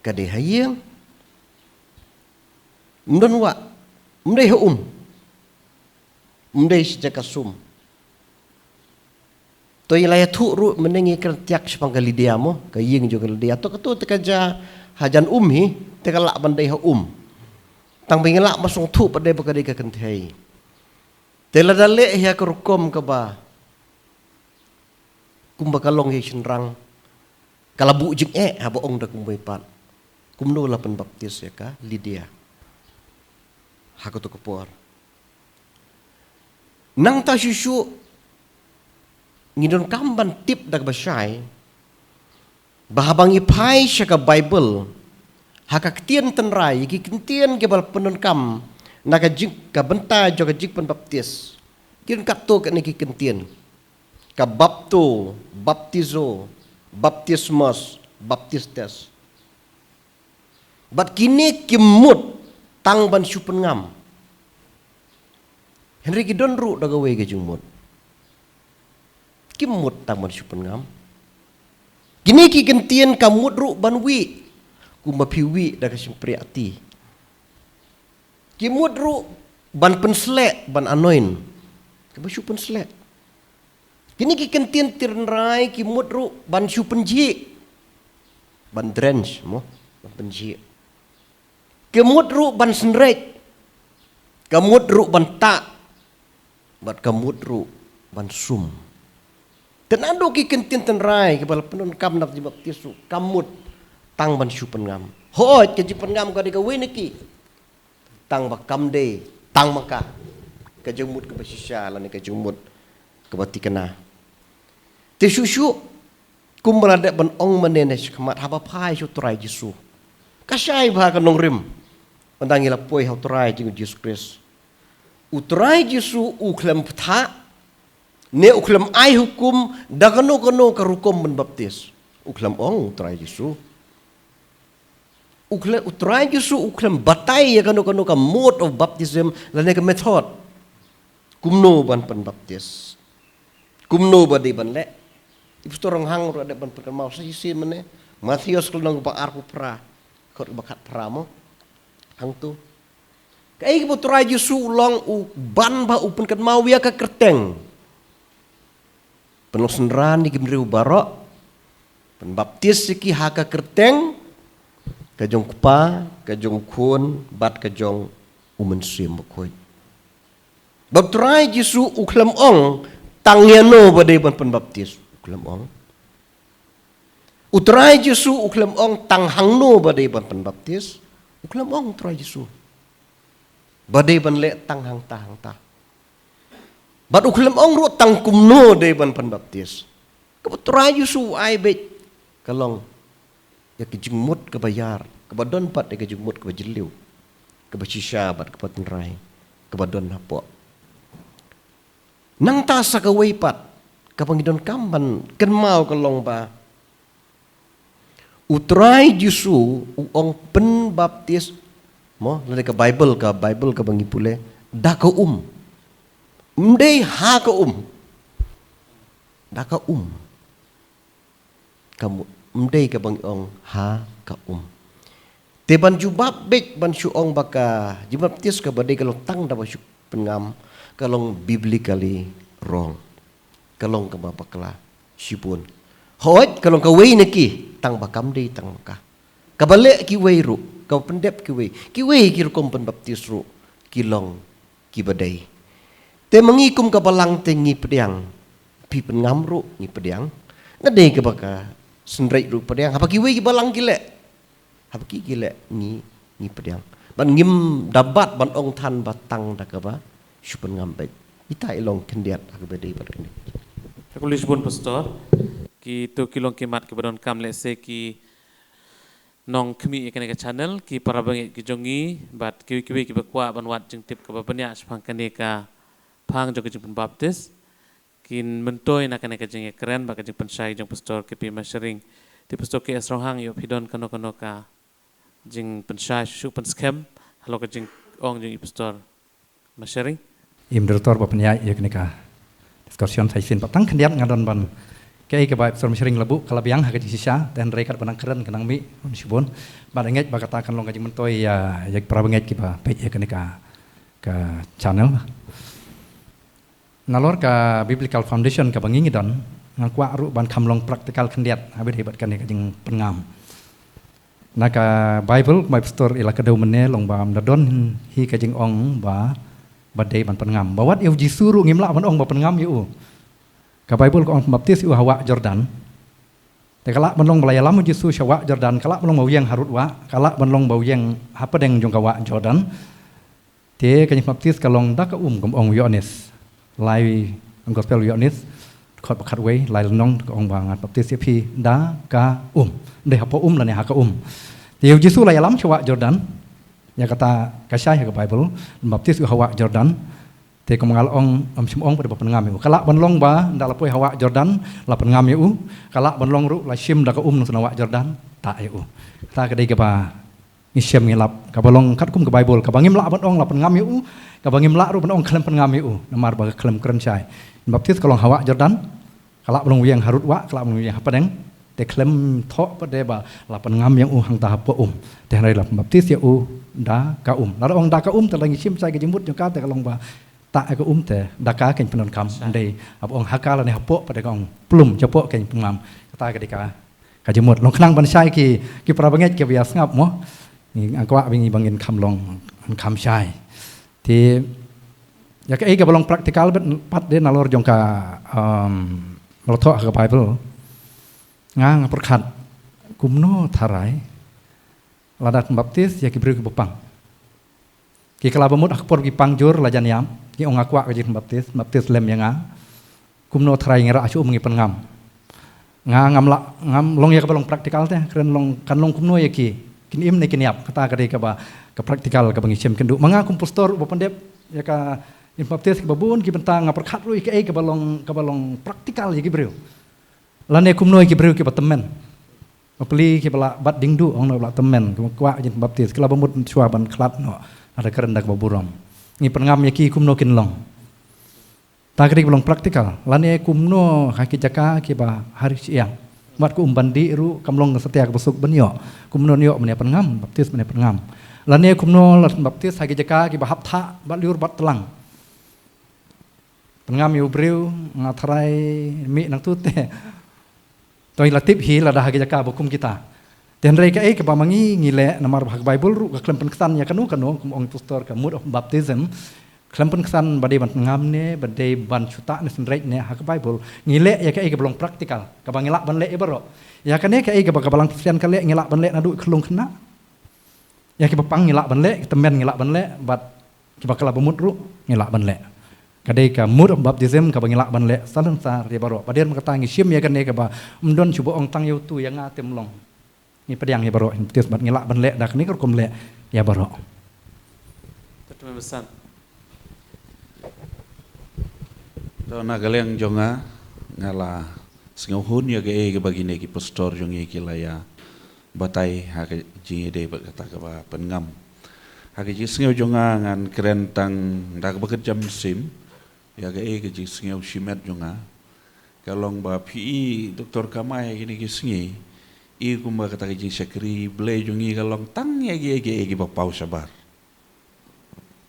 ka dei ha ïing. Ym don wah, ym dei ha um, ym dei sha jaka sum. To ïa la ïathuh ruh mynne, ngi kren tiak shaphang ka Lidia mo, ka ïing jong ka Lidia. To kato te ka jia hajan um hi, te ka lah ban dei ha um. Tang ba ngi lah ban sngewthuh pat de ba ka dei ka kynthei. Te lada leh ïa ka rukom kaba kumba ka long ïa i shynrang, ka la buh jingeh haba ong da kumwei pat. Kumno la pynbaptis ïa ka Lidia ha kato ka por? Nangta shuh shuh ngi donkam ban tip da kaba shai ba haba ngi phai sha ka Baibl, ha ka ktien tynrai, ïa ki kyntien kiba la pyndonkam na ka jing, ka bynta jong ka jingpynbaptis, ki don katto katne ki kyntien. Ka bapto, baptizo, baptismos, baptistes. Bad kine kim mut tang ban shu pynngam. Hynrei ki don ruh da kawei ka jingmut. Kim mut tang ban shu pynngam. Kine ki kyntien ka mut ruh ban wih, kumba phi wih da ka shympriahti. Ki mut ruh ban pynsleh, ban anoint, kaba shu pynsleh. Kine ki kyntien tynrai ki mut ruh ban shu pynjhieh, ban drench mo, ban pynjhieh. Ki mut ruh ban synreit, ka mut ruh ban tah, bad ka mut ruh ban sum. Te naduh ki kyntien tynrai kiba la pyndonkam na ka jingbaptis ruh ka mut tang ban shu pynngam. Hooid, ka jingpynngam ka dei kawei na ki. Tang ba kam dei tang ma ka, ka jingmut kaba shisha lane ka jingmut kaba thikna. Te shuh shuh, kumba la dep ban ong mynne shakhmat, haba phai sha u Trai Jisu, ka shai bha ka nongrim. Ynda ngi la poi ha u Trai jong ngi u Jisu Khrist, u Trai Jisu u khlem bthah ne u khlem ai hukum da kano kano ka rukom ban baptis. U khlem ong u Trai Jisu. U khlem, u Trai Jisu u khlem batai ïa kano kano ka mode of baptism lane ka method. Kumno ban pynbaptis, kumno ba dei ban leh. I Pastor Ronghang ruh dei ban pynkynmaw sa shisien mynne. Mathaios ka lynnong ba arphew phra, dkhot ba khatphra mo. Hangto kaei kaba u Trai Jisu u long, u ban ba u pynkynmaw ïa ka kyrteng. Pynlong synran ïa ki briew baroh, pynbaptis ïa ki ha ka kyrteng ka jong u Kpa, ka jong u Khun bad ka jong u Mynsiem Bakhuid. Bad u Trai Jisu u khlem ong tang ïano ba dei ban pynbaptis, u khlem ong. U Trai Jisu u khlem ong tang hangno ba dei ban pynbaptis, u khlem ong u Trai Jisu ba dei ban leh tang hangta hangta. Bad u khlem ong ruh tang kumno dei ban pynbaptis. Kaba u Trai Jisu u ai beit ka long ïa ka jingmut kaba ïar, kaba don pat ïa ka jingmut kaba jylliew, kaba shisha bad kaba tynrai. kaba don hapoh. Nangta sa kawei pat kaba ngi donkam ban kynmaw ka long ba U Trai Jisu u ong pynbaptis, mo, lada ka Bible, ka Bible kaba ngi pule, da ka um. Ym dei ha ka um. Da ka um. Ka mut, ym dei kaba ngi ong ha ka um. Te ban jubab beit ban shu ong ba ka jingbaptis kaba dei ka long tang da ba shu pynngam, ka long biblically wrong. Ka long kaba bakla shibun. Hooid, ka long kawei na ki, tang ba kam dei tang ba ka. Kaba leh kiwei ruh, kaba pyndep kiwei. Kiwei ki rukom pynbaptis ruh ki long kiba dei. Te ma ngi kum ka Balang te ngi pdiang. Phi pynngam ruh ngi pdiang. Nga dei kaba ka synreit ruh pdiang. Haba kiwei ki Balang ki leh, haba ki ki leh ngi, ngi pdiang. Ban ngim da bat ban ong than ba tang da kaba shu pynngam beit. Ita i long khyndiat ha kaba dei bad kane. Ka khublei shibun Pastor. Kito ki long ki mat kiba donkam lehse ki nongkhmih ïa kane ka channel, ki para bangeit ki jong ngi bad kiwei kiwei kiba kwah ban wad jingtip kaba bniah shaphang kane ka phang jong ka jingpynbaptis, kin myntoi na kane ka jingïakren bad ka jingpynshai jong Pastor K P Mashering. Te Pastor K S Ronghang, ïoh phi don kano kano ka jingpynshai shuh pynskhem halor ka jingong jong i Pastor Mashering? Im Director ba pynïaid ïa kane ka discussion session, pat tang khyndiat nga don ban, kaei kaba i Pastor Mashering la buh ka la biang ha ka jingshisha, te hynrei katba nang kren ka nang mih, un shibun. Bad nga ngeit ba kata kan long ka jingmyntoi ïa, ïa ki para bangeit kiba peit ïa kane ka, ka channel. Nalor ka Biblical Foundation kaba ngi ngi don, nga kwah ruh ban kham long practical khyndiat ha ba ïadei bad kane ka jingpynngam. Na ka Bible, kumba i Pastor i la kdew mynne, long ba ym da don hi ka jingong ba, ba dei ban pynngam. Ba wat ïa u Jisu ruh ngim lah ban ong ba pynngam ïa u. Ka Bible ka ong pynbaptis ïa u ha wah Jordan. Te ka lah ban long ba la ïalam u Jisu sha wah Jordan, ka lah ban long ba u ïeng harud wah, ka lah ban long ba u ïeng hapdeng jong ka wah Jordan. Te ka jingpynbaptis ka long da ka um, kum ong u Ïoannis. Lai, ong Gospel u Ïoannis, dkhot ba khatwei, lai lynnong, ka ong ba ngan baptis ïa phi da ka um. Ym dei hapoh um lane ha ka um. Te ïa u Jisu la ïalam sha wah Jordan. Ïa kata ka shai ha ka Bible, baptis ïa u ha wah Jordan. Te kum nga la ong, ym shym ong pat ba pynngam ïa u. Ka lah ban long ba ynda la poi ha wah Jordan la pynngam ïa u. Ka lah ban long ruh la shim da ka um nongsan ha wah Jordan, tah ïa u. Kata ka dei kaba ngi shem ngi lap, kaba long katkum ka Bible, kaba ngim lah ban ong la pynngam ïa u, kaba ngim lah ruh ban ong khlem pynngam ïa u, namar ba ka khlem kren shai. Baptis ka long ha wah Jordan, ka lah ban long u ïeng harud wah, ka lah ban long u ïeng hapdeng, te khlem thoh pat de ba la pynngam ïa u hangta hapoh um. Te hynrei la pynbaptis ïa u da ka um. Lada ong da ka um, te la ngi shim shai ka jingmut jong ka, te ka long ba tah ïa ka um, te da ka kan pyndonkam. Shai. Ym dei haba ong ha ka lane hapoh pat de ka ong plum, shapoh kan pynngam. Kata ka dei ka ka jingmut. Long khnang ban shai ki, ki para bangeit kiba ïa sngap mo. Ngi, nga kwah ba ngi, ba ngin kham long, kham shai. Te ïa kaei kaba long practical bad pat de nalor jong ka, um, ba la thoh ha ka Bible. Nga, nga pyrkhat kumno tharai lada pynbaptis ïa ki briew kiba pang. Ki kylla ba mut ha ka por ba ki pang jur la jan ïap, ki ong nga kwah ka jingpynbaptis, baptis lem ïa nga. Kumno tharai ngi rah sha um ngi pynngam. Nga ngam lah, ngam long ïa kaba long practical te, kren long, kan long kumno ïa ki, kin im ne kin ïap, kata ka dei kaba, ka practical kaba ngi shem kynduh. Ma nga kum pastor uba pyndep ïa ka jingpynbaptis kiba bun ki bynta, nga pyrkhat ruh ïa kaei kaba long, kaba long practical ïa ki briew. Lane kumno ïa ki briew kiba tymmen. Bapli kiba lah bat diengduh, ong noh ba lah tymmen, kiba kwah jingpynbaptis, ki la ba mut shuwa ban khlad noh, lada kren da kaba burom. Ngi pynngam ïa ki kumno kin long. Ta ka dei kaba long practical, lane kumno ha ki jaka kiba ha ri shyiang. Wat ka um ban dih ruh, kam long satia kaba suk ban ïoh. Kumno ïoh ban ïa pynngam, baptis ban ïa pynngam. Lane kumno la baptis ha ki jaka kiba hap thah, bad lyiur bad tlang. Pynngam ïa u briew, nga tharai mih nangtu te. To ngi la tip hi lada ha ki jaka ba kum kita. Te hynrei kaei kaba ma ngi ngi leh namar ba ha ka Bible ruh ka khlem pynksan ïa kano kano, kum ong pastor ka mode of baptism. Khlem pynksan ba dei ban pynngam ne, ba dei ban shu tah ne synreit ne ha ka Bible. Ngi leh ïa kaei kaba long practical, kaba ngi lah ban leh ïa baroh. Ïa kane kaei kaba ka Balang Khristan ka leh ngi lah ban leh naduh khyllung khynnah. Ïa kiba pang ngi lah ban leh, ki tymmen ngi lah ban leh, bad kiba kylla ba mut ruh ngi lah ban leh. Ka dei ka mode of baptism kaba ngi lah ban leh salonsar ïa baroh. Ba dei ma kata ngi shim ïa kane kaba ym don shuh ba ong tang ïa utu, ïa nga te ym long. Ngi pdiang ïa baroh, baptis bad ngi lah ban leh da kane ka rukom leh ïa baroh. Te tymmen basan. To, na ka liang jong nga, nga la sngewhun ïa kaei kaba kine ki pastor jong ngi ki la ïa batai ha ka jingïadei bad kata kaba pynngam. Ha ka jingsngew jong nga ngan kren tang da kaba kyrjam sim ïa kaei ka jingsngew shimet jong nga. Ka long ba phi i Doktor Kamai ha kine ki sngi, i kumba kata ka jingshakri Blei jong ngi ka long tang ïa kiei kiei kiba paw shabar.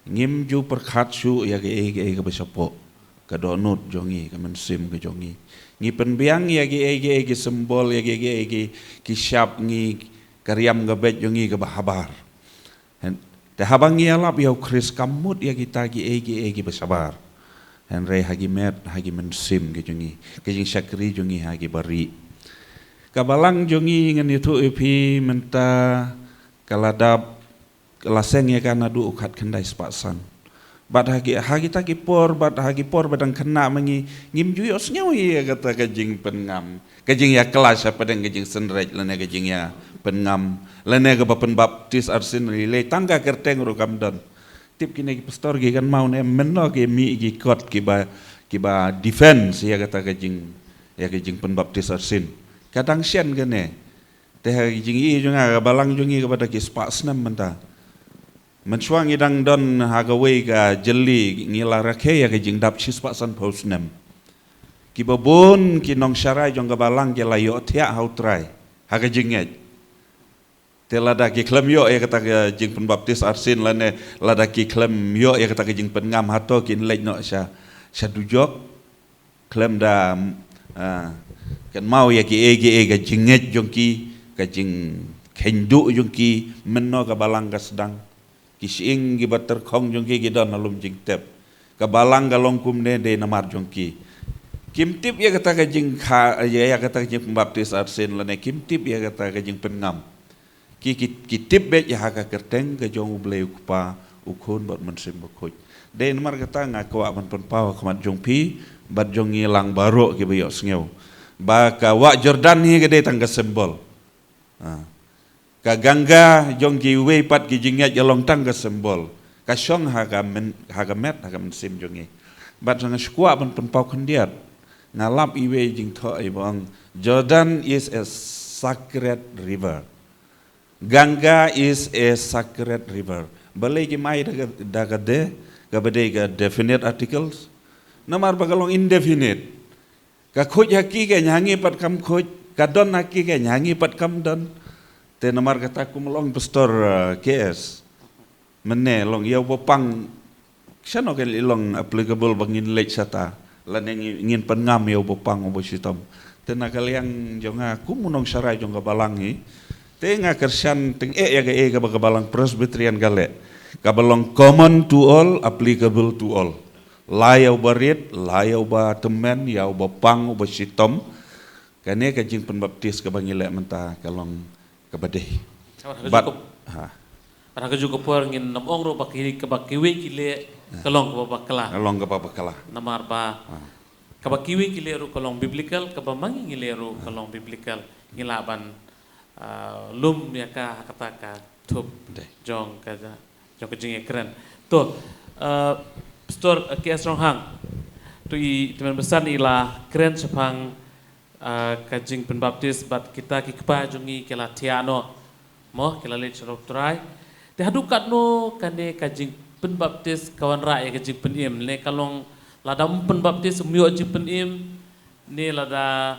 Ngim ju pyrkhat shuh ïa kiei kiei kaba shapoh ka dohnud jong ngi, ka mynsiem ka jong ngi. Ngi pynbiang ïa kiei kiei ki symbol, ïa kiei kiei ki, ki shap ngi, ka riam ka beit jong ngi kaba habar. Hen, te haba ngi ïalap ïa u Khrist kam mut ïa kita kiei kiei kiba shabar. Hynrei ha ki met, ha ki mynsiem ki jong ngi, ka jingshakri jong ngi ha ki bari. Ka balang jong ngi ngan ïathuh ïa phi mynta ka la dap, ka la seng ïa ka naduh u khatkhyndai spah san. Bad ha ki, ha kita ki por, bad ha ki por ba dang khynnah ma ngi, ngim ju ïohsngew ïa kata ka jingpynngam, ka jingïakhlad hapdeng ka jingsynreit lane ka jingïapynngam lane kaba pynbaptis arsien lei lei tang ka kyrteng ruh kam don. Tip kine ki pastor ki kynmaw ne mynno ki mih ki kot kiba, kiba defense ïa kata ka jing, ïa ka jingpynbaptis arsien. Ka dang shen kane. Te ha ka jingïohi jong nga ka balang jong ngi kaba da ki spah snem mynta. Mynshuwa ngi dang don ha kawei ka jylli ngi la rakhe ïa ka jingdap shi spah sanphew snem. Kiba bun ki nongsharai jong ka balang ki la ïohthiah ha u Trai ha ka jingngeit. Te lada ki khlem ïoh ïa kata ka jingpynbaptis arsien lane lada ki khlem ïoh ïa kata ka jingpynngam, hato kin leit noh sha, sha dujok? Khlem da, ah, kynmaw ïa kiei kiei ka jingngeit jong ki, ka jingkheiñ duh jong ki, mynno ka balang ka sdang. Ki shyieng kiba tyrkhong jong ki ki don ha lum jingtep. Ka balang ka long kumne dei namar jong ki. Kim tip ïa kata ka jingkha, ïa, ïa kata ka jingpynbaptis arsien lane kim tip ïa kata ka jingpynngam. Ki, ki, ki tip beit ïa ha ka kyrteng ka jong U Blei U Kpa, U Khun bad U Mynsiem Bakhuid. Dei namar kata nga kwah ban pynpaw ha khmat jong phi bad jong ngi lang baroh kiba ïohsngew ba ka wah Jordan hi ka dei tang ka symbol. Ah. Ka Ganga jong kiwei pat ki jingngeit ka long tang ka symbol. Ka shong ha ka men, ha ka met, ha ka mynsiem jong ngi. Bad nga shu kwah ban pynpaw khyndiat. Nga lap iwei jingthoh iba ong, Jordan is a sacred river. Ganga is a sacred river. Balei kim ai da ka, da ka de, kaba dei ka definite articles? Namar ba ka long indefinite. Ka khuid ha ki kein ha ngi pat kam khuid, ka don ha ki kein ha ngi pat kam don. Te namar kata kum long pastor, eh, K S. Mynne long ïa uba pang, shano kein i long applicable ba ngin leit shata. Lane ngi, ngin pynngam ïa uba pang uba shitom. Te na ka liang jong nga kum u nongsharai jong ka balang hi. Te nga kyrshan tyngeh ïa kaei kaba ka balang Presbyterian ka leh. Kaba long common to all, applicable to all. La ïa uba rit, la ïa uba tymmen, ïa uba pang, uba shitom. Kane ka jingpynbaptis kaba ngi leh mynta ka long kaba dei. Bad, ha. Bad ha kajuh ka por ngin nym ong ruh ba ki, kaba kiwei ki leh ka long kaba bakla. Ka long kaba bakla. Namar ba, ha, kaba kiwei ki leh ruh ka long biblical, kaba ma ngi ngi leh ruh ka long biblical. Ngi lah ban, ah, lum ïa ka ha kata ka thup, dei, jong ka, jong ka jingïakren. To, ah, Pastor, ah, K S Ronghang. To i tymmen basan i la kren shaphang, ah, ka jingpynbaptis bad kita ki kpa jong ngi ki la thiah noh. Mo, ki la leit sha U Trai. Te haduh katno kane ka jingpynbaptis ka wanrah ïa ka jingpynim, ne ka long lada ym pynbaptis ym ïoh jingpynim, ne lada,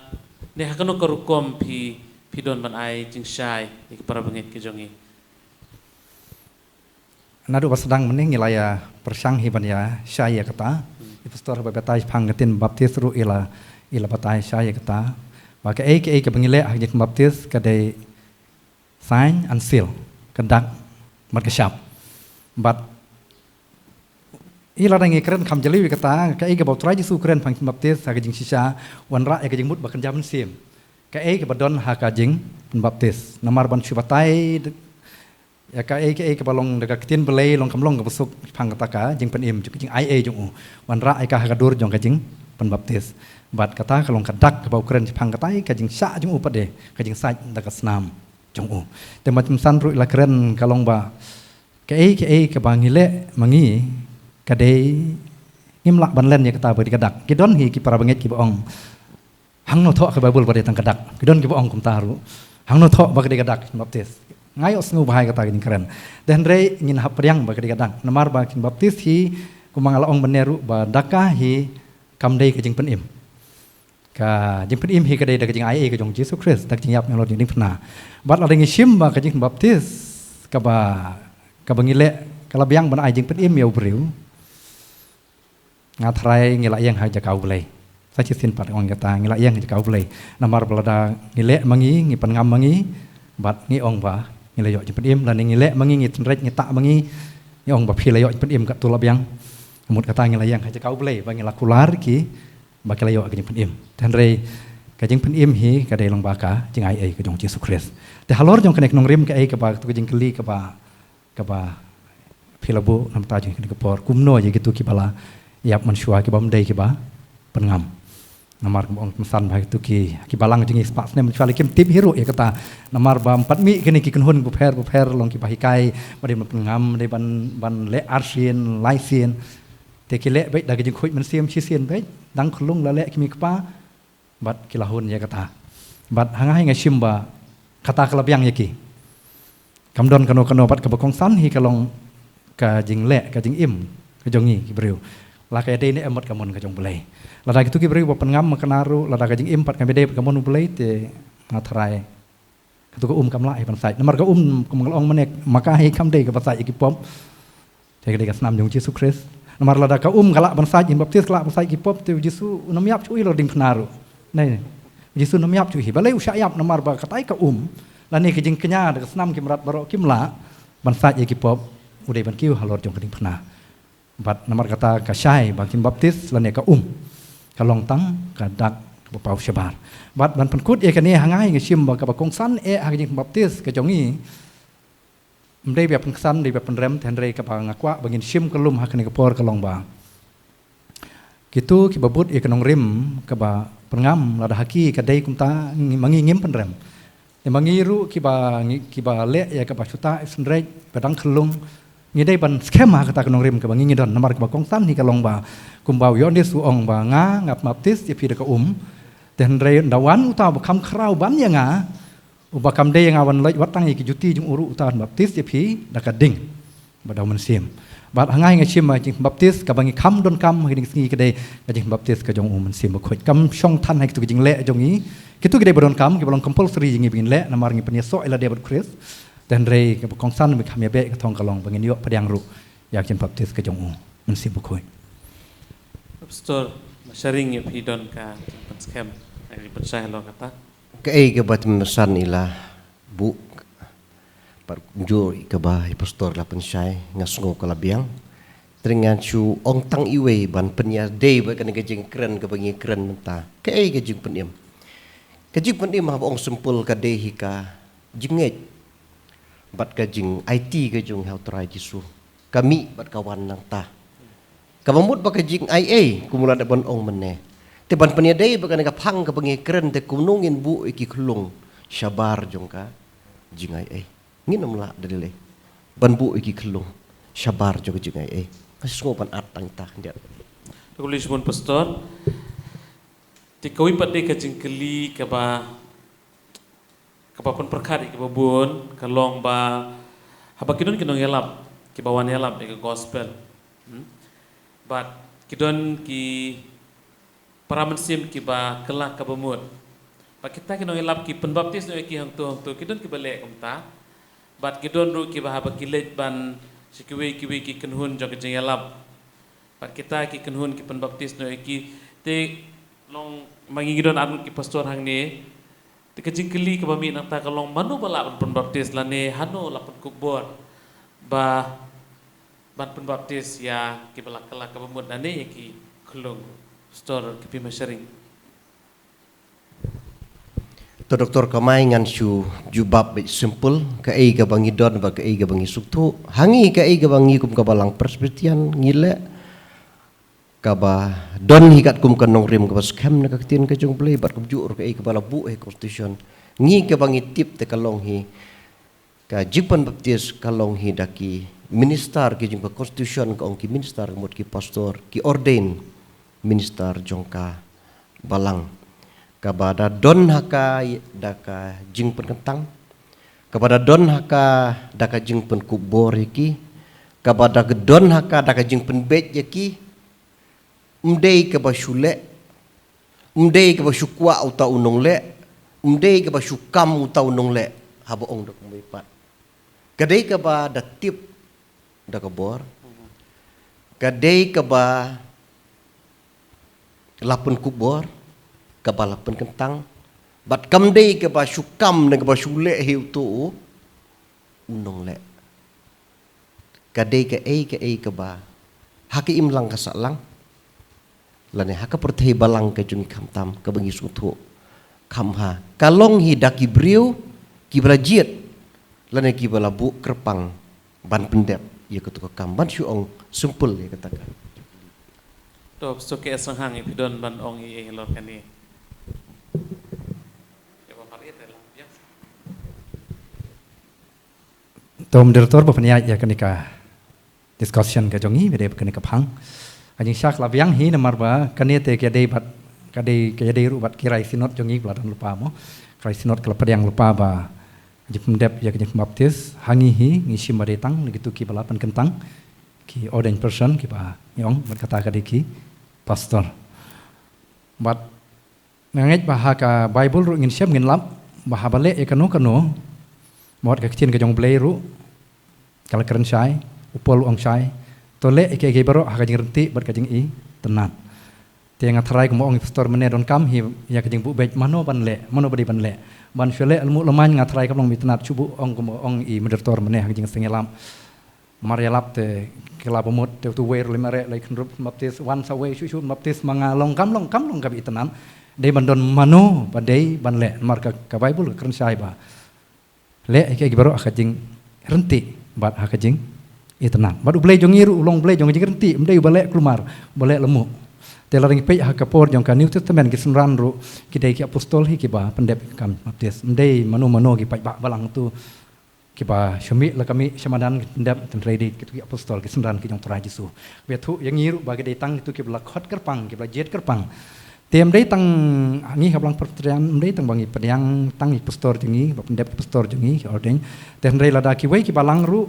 ne ha kano ka rukom phi, phi don ban ai jingshai ïa ki para bangeit ki jong ngi? Naduh ba sdang mynne ngi la ïa pyrshang hi ban ïa shai ïa kata. Hmm. I pastor ba batai shaphang ka ktien baptis ruh i la, i la batai shai ïa kata. Ba kaei kaei kaba ngi leh ha ka jingbaptis ka dei sign and seal, ka dak bad ka shap. Bad i la dang ngi kren kham jylliew ïa kata, kaei kaba U Trai Jisu kren shaphang jingbaptis ha ka jingshisha, wanrah ïa ka jingmut ba kynja mynsiem. Kaei kaba don ha ka jingpynbaptis. Namar ban shu batai ïa kaei kaei kaba long da ka ktien Blei long kam long kaba suk shaphang kata ka jingpynim jong ka jingaiei jong u. Wanrah ïa ka ha ka dur jong ka jingpynbaptis. Bad kata ka long ka dak kaba u kren shaphang kata ïa ka jingshah jong u pat de, ka jingsait da ka snam jong u. Te ma tymmen san ruh i la kren ka long ba kaei kaei kaba ngi leh ma ngi ka dei Ngim lah ban len ïa kata ba dei ka dak. Ki don hi ki para bangeit kiba ong, hangno thoh ka Baibl ba dei tang ka dak? Ki don kiba ong kumta ruh, hangno thoh ba ka dei ka dak baptis? Nga ïohsngew bha ïa kata ka jingkren. Te hynrei ngin hap pdiang ba ka dei ka dak, namar ba kin baptis hi, kumba nga la ong mynne ruh, ba da ka hi kam dei ka jingpynim. Ka jingpynim hi ka dei da ka jingai ei ka jong Jisu Khrist, da ka jingïap na halor jingding phna. Bad lada ngi shim ba ka jingbaptis kaba, kaba ngi leh ka la biang ban ai jingpynim ïa u briew, nga tharai ngi la ïeng ha jaka U Blei. Sa shisien pat ong kata, ngi la ïeng ha jaka U Blei. Namar ba lada ngi leh ma ngi, ngi pynngam ma ngi, bad ngi ong ba ngi la ïoh jingpynim, lane ngi leh ma ngi, ngi tynreit, ngi tah ma ngi, ngi ong ba phi la ïoh jingpynim, katto la biang. Ka mut kata ngi la ïeng ha jaka U Blei ba ngi la kular ki ba ki la ïoh ka jingpynim. Te hynrei ka jingpynim hi ka dei long ba ka jingai ei ka jong Jisu Khrist. Te halor jong kane ka nongrim, kaei kaba, tu ka jingkylli kaba, kaba phi la buh na mynta jong kane ka por, kumno ïa kito kiba la ïap mynshuwa, kiba ym dei kiba pynngam? Namar kumba ong, kynsan ba kito ki, ki balang jong ngi spah snem mynshuwa la kim tip hi ruh ïa kata. Namar ba ym pat mih kine ki kynhun bapher bapher, long kiba hikai ba dei ban pynngam, dei ban, ban leh arsien, laisien. Te ki leh beit da ka jingkhuid mynsiem shisien beit, dang khyllung la leh ki mei ki pa, bad ki la hun ïa kata. Bad ha nga hi nga shim ba kata ka la biang ïa ki. Kam don kano kano, bad kaba kongsan hi ka long ka jingleh, ka jingim ka jong ngi ki briew. La ka ïadei ne em bad ka mon ka jong U Blei. Lada kito ki briew ba pynngam ma kane ruh, lada ka jingim pat kam ïadei bad ka mon U Blei, te nga tharai kato ka um kam lah hi ban sait. Namar ka um, kum nga la ong mynne, ma ka hi kam dei kaba sait ïa ki pop. Te ka dei ka snam jong Jisu Khrist. Namar lada ka um ka lah ban sait, jingïabaptis ka lah ban sait ïa ki pop, te U Jisu un ym ïap shuh hi halor ding phna ruh. Nai, U Jisu un ym ïap shuh hi. Balei u shah ïap? Namar ba katai ka um, lane ka jingkñia da ka snam, ki mrad baroh kim lah ban sait ïa ki pop, u dei ban kiew halor jong ka ding phna. Bad namar kata ka shai ba ka jingbaptis lane ka um ka long tang ka dak kaba paw shabar. Bad ban pynkut ïa kane, ha nga hi nga shim ba kaba kongsan eh ha ka jingbaptis ka jong ngi, ym dei ba pynsan, ym dei ba pynrem, te hynrei kaba nga kwah ba ngin shim kyllum ha kane ka por ka long ba kito kiba bud ïa ka nongrim kaba pynngam, lada ha ki ka dei kumta, ngi, ma ngi ngim pynrem. Te ma ngi ruh kiba ngi, kiba leh ïa kaba shu tah synreit, ba dang khyllung, ngi dei ban skhem ha kata ka nongrim kaba ngi ngi don. Namar kaba kongsan hi ka long ba, kumba u Ïoannis u ong ba, nga, nga pynbaptis ïa phi da ka um, te hynrei un da wan uta uba kham khraw ban ïa nga, uba kam dei ïa nga ban leit wat tang ïa ki juti jong u ruh, uta un baptis ïa phi da ka ding bad da u Mynsiem. Bad ha nga hi nga shim ba ka jingbaptis kaba ngi kham donkam ha kine ki sngi ka dei ka jingbaptis ka jong u Mynsiem Bakhuid. Kam shong than ha kito ki jingleh jong ngi. Kito ki dei ba donkam, kiba long compulsory ïa ngi ba ngin leh namar ngi pynïasoh ïa lade bad u Khrist. Te hynrei kaba kongsan ba kham ïabeh ka thong ka long ba ngin ïoh pdiang ruh ïa ka jingbaptis ka jong u Mynsiem Bakhuid. Pastor Masharing, ïa phi don ka jingpynskhem, ka jingpynshai halor kata. Kaei kaba tymmen basan i la buh, bad kumjuh ïa kaba i pastor la pynshai, nga sngew ka la biang. Te ngan shu ong tang iwei ban pynïadei bad kane ka jingkren kaba ngi kren mynta. Kaei ka jingpynim? Ka jingpynim haba ong simple ka dei hi ka jingngeit bad ka jingaiti ka jong u Trai Jisu. Ka mih bad ka wan nangta. Kaba mut ba ka jingaiei, kumba la dep ban ong mynne. Te ban pynïadei bad kane ka phang kaba ngi kren, te kumno ngin buh ïa ki khyllung shabar jong ka jingaiei? Ngin ym lah da lei lei ban buh ïa ki khyllung shabar jong ka jingaiei. Nga sngew ban ap tang ita khyndiat. To khublei shibun pastor. Te kawei pat de ka jingkylli kaba, kaba pynpyrkhat ïa kiba bun ka long ba, haba ki don ki nongïalap kiba wan ïalap ïa ka gospel, hmm, bad ki don ki para mynsiem kiba kylla kaba mut, bad kita ki nongïalap ki pynbaptis noh ïa ki hangto hangto, ki don kiba leh kumta. Bad ki don ruh kiba, haba ki leit ban sha kiwei kiwei ki kynhun jong ka jingïalap, bad kita ki kynhun ki pynbaptis noh ïa ki. Te long ma ngi ngi don arngut ki pastor hangne. Te ka jingkylli kaba mih nangta ka long, mano ba lah ban pynbaptis lane hano la pynkup bor ba ban pynbaptis ïa kiba la kylla kaba mut lane ïa ki khyllung? Pastor K P Masharing. To Doctor Kamai, ngan shu jubab beit simple, kaei kaba ngi don bad kaei kaba ngi sngewthuh. Ha ngi kaei kaba ngi kum ka Balang Presbyterian ngi leh, kaba don hi katkum ka nongrim kaba skhem na ka ktien ka jong U Blei, bad kumjuh ruh kaei kaba la buh ha Constitution. Ngi kaba ngi tip te ka long hi, ka jingpynbaptis ka long hi da ki minister ki jong ka constitution, ka ong ki minister, ka mut ki pastor, ki ordained minister jong ka balang. Kaba da don ha ka da ka jingpynkyntang, kaba da don ha ka da ka jingpynkup bor ïa ki, kaba da don ha ka da ka jingpynbeit ïa ki, ym dei kaba shu leh, ym dei kaba shu kwah uta u nongleh, ym dei kaba shu kam uta u nongleh, haba ong da kumwei pat. Ka dei kaba da tip da ka bor, ka dei kaba la pynkup bor, kaba la pynkyntang, bad kam dei kaba shu kam ne kaba shu leh hi uto u nongleh. Ka dei kaei kaei kaba ha ka imlang ka sahlang, lane ha ka pyrthei balang ka jong ngi khamtam, kaba ngi sngewthuh kham bha, ka long hi da ki briew kiba la jied lane kiba la buh kyrpang ban pyndep ïa kato ka kam. Ban shu ong simple ïa kata ka. To, Pastor K S Ronghang, ïa phi don ban ong ïa halor kane. Ïa ba parit ïa la biang. To, Moderator, ba pynïaid ïa kane ka discussion ka jong ngi, ba dei kane ka phang. Ka jingshah la biang hi namar ba kane te ka dei bad, ka dei, ka dei ruh bad ki rai synod jong ngi ba la don lypa mo. Ki rai synod ka la pdiang lypa ba jingpyndep ïa ka jingpynbaptis ha ngi hi, ngi shim ba dei tang na kitu kiba la pynkyntang, ki ordained person kiba ngi ong, bad kata ka dei ki pastor. Bad nga ngeit ba ha ka Bible ruh ngin shem ngin lap ba haba leh ïa kano kano, ba wat ka ktien ka jong U Blei ruh ka la kren shai, u Paul u ong shai, to leh ïa kiei kiei baroh ha ka jingryntih bad ka jingitynnad. Te nga tharai kumba ong i pastor mynne donkam hi ïa ka jingbuh beit mano ban leh, mano ba dei ban leh. Ban shu leh lehmut lehmain, nga tharai kam long ba itynnad, shu buh ong kumba ong i Moderator mynne ha ka jingseng ïalap. Mar ïalap te ki la ba mut te utu uwei ruh leh mareh leh khynrup baptis, wan sa uwei shuh shuh baptis ma nga, long kam long, kam long kaba itynnad. Dei ban don mano ba dei ban leh, namar ka, ka Bible ka kren shai ba leh ïa kiei kiei baroh ha ka jingryntih bad ha ka jingitynnad. Bad U Blei jong ngi ruh u long Blei jong ka jingryntih, ym dei uba leh kulmar, uba leh lehmut. Te lada ngi peit ha ka por jong ka New Testament, ki synran ruh ki dei ki apostol hi kiba pyndep ïa ka kam baptis. Ym dei mano mano ki paidbah balang tu kiba shu mih la ka mih sha madan ki pyndep, hynrei dei kitu ki apostol, ki synran ki jong U Trai Jisu. Ba ïathuh ïa ngi ruh ba ki dei tang kitu kiba la khot kyrpang, kiba la jied kyrpang. Te ym dei tang ngi ha balang Presbyterian, ym dei tang ba ngi pdiang tang ki pastor jong ngi, ba pyndep ki pastor jong ngi, ki ordain. Te hynrei lada kiwei ki balang ruh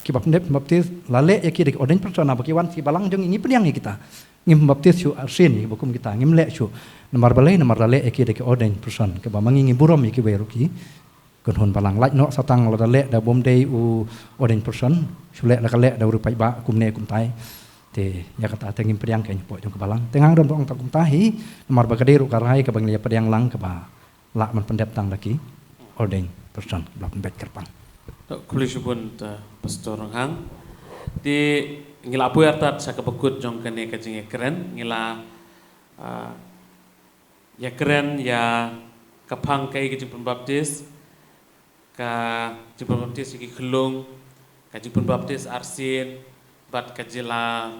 kiba pyndep baptis, la leh ïa ki da ki ordain person, haba ki wan sha ki balang jong ngi, ngi pdiang ïa kita. Ngim baptis shuh arsien ïa kiba kum kita, ngim leh shuh. Namar balei? Namar la leh ïa ki da ki ordain person, kaba ma ngi ngi burom ïa kiwei ruh ki kynhun balang. Lait noh sa tang lada leh da bym dei u ordain person, shu leh la ka leh da u riew paidbah kumne kumtai. Te ïa kata te ngim pdiang kein hapoh jong ka balang. Te nga nga don ba ong tang kumta hi, namar ba ka dei ruh ka rai kaba ngi la ïa pdiang lang kaba lah ban pyndep tang da ki ordain person, ba la pynbeit kyrpang. To, khublei shibun, uh, Pastor Ronghang. Te ngi la poi artat sha kaba kut jong kane ka jingïakren, ngi la, uh, ïakren ïa ka phang kaei ka jingpynbaptis, ka jingpynbaptis ïa ki khyllung, ka jingpynbaptis arsien, bad ka jingla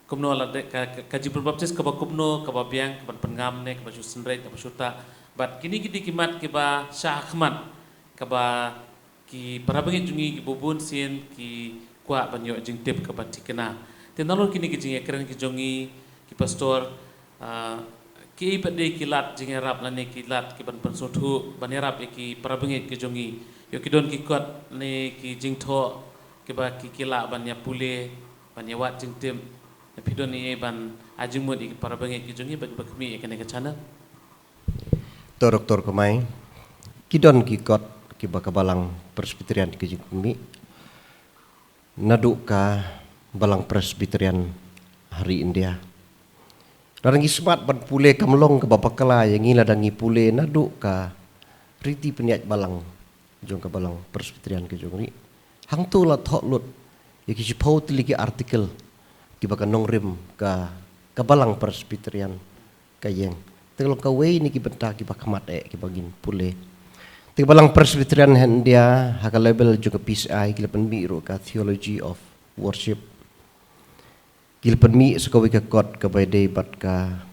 kumno la dei, ka, ka, ka jingpynbaptis kaba kumno, kaba biang, kaba pynngam ne kaba shu synreit, kaba shu tah. Bad kine ki dei ki mat kiba shah khmat, kaba ki para bangeit jong ngi kiba bun sien ki kwah ban ïoh jingtip kaba thikna. Te nalor kine ki jingïakren ki jong ngi ki pastor, ah, kiei pat dei ki lad jingïarap lane ki lad ki ban pynsngewthuh ban ïarap ïa ki para bangeit ki jong ngi, ïoh ki don ki kot ne ki jingthoh kiba ki, ki lah ban ïa pule, ban ïa wad jingtip, ne phi don ei ei ban ai jingmut ïa ki para bangeit ki jong ngi ba ki ba khmih ïa kane ka channel? To, Doktor Kamai, ki don ki kot kiba ka balang Presbyterian ka jingkhmih, naduh ka balang Presbyterian ha ri India. Lada ngi smat ban pule, kam long kaba bakla ïa ngi lada ngi pule naduh ka riti pynïaid balang jong ka balang Presbyterian ka jong ri. Hangto la thoh lut ïa ki shiphew tylli ki article kiba ka nongrim ka, ka balang Presbyterian ka ïeng. Te long kawei na ki bynta kiba khmat eh kiba ngin pule. Te ka balang Presbyterian ha India, ha ka level jong ka P C I, ki la pynmih ruh ka Theology of Worship. Ki la pynmih sa kawei ka kot kaba ïadei bad ka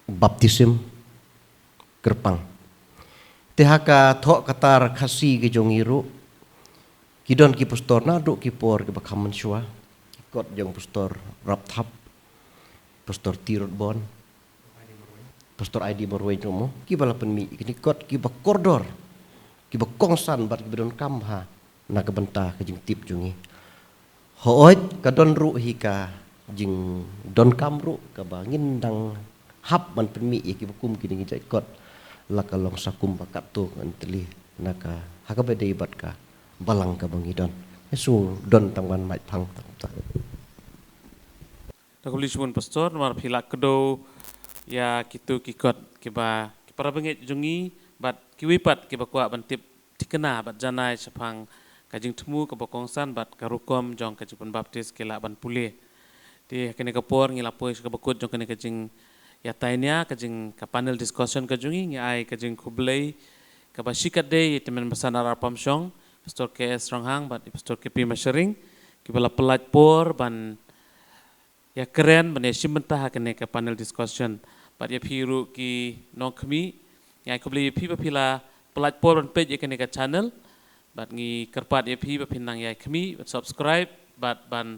baptism kyrpang. Te ha ka thoh katar Khasi ka jong ngi ruh, Ki don ki pastor naduh ki por kiba kham mynshuwa. Ki kot jong pastor Rapthap, pastor Tirot Bon, pastor I D Marwei ruh mo, kiba la pynmih kine kot kiba kordor, kiba kongsan bad kiba donkam ha na ka bynta ka jingtip jong ngi. Hooid ka don ruh hi ka jingdonkam ruh kaba ngin dang hap ban pynmih ïa kiba kum kine ki jait kot, la ka long sa kum ba katto ngan tylli na ka ha kaba dei bad ka balang kaba ngi don. Ngi shu don tang ban mait phang tang ta. Da khublei shibun pastor namar phi la kdew ïa kitu ki kot kiba ki para bangeit jong ngi bad kiwei pat kiba kwah ban tip thikna bad janai shaphang ka jingthmu kaba kongsan bad ka rukom jong ka jingpynbaptis ki lah ban pule. Te ha kane ka por ngi la poi sha kaba kut jong kane ka jingïatainia ka jing ka panel discussion ka jong ngi, ngi ai ka jingkhublei kaba shikatdei ïa i tymmen basan R R Pamshong, pastor K S Ronghang bad i pastor K P Masharing kiba la pyllait por ban ïakren ban ïashim bynta ha kane ka panel discussion. Bad ïa phi ruh ki nongkhmih, ngi ai khublei ïa phi ba phi la pyllait por ban peit ïa kane ka channel. Bad ngi kyrpad ïa phi ba phin nang ïai khmih ban subscribe bad ban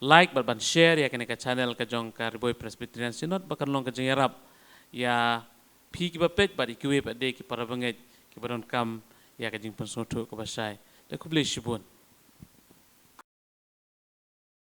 like bad ban share ïa kane ka channel ka jong ka Ri Bhoi Presbyterian Synod ba kan long ka jingïarap ïa phi kiba peit bad ïa kiwei pat de ki para bangeit kiba donkam ïa ka jingpynsngewthuh kaba shai. Da khublei shibun.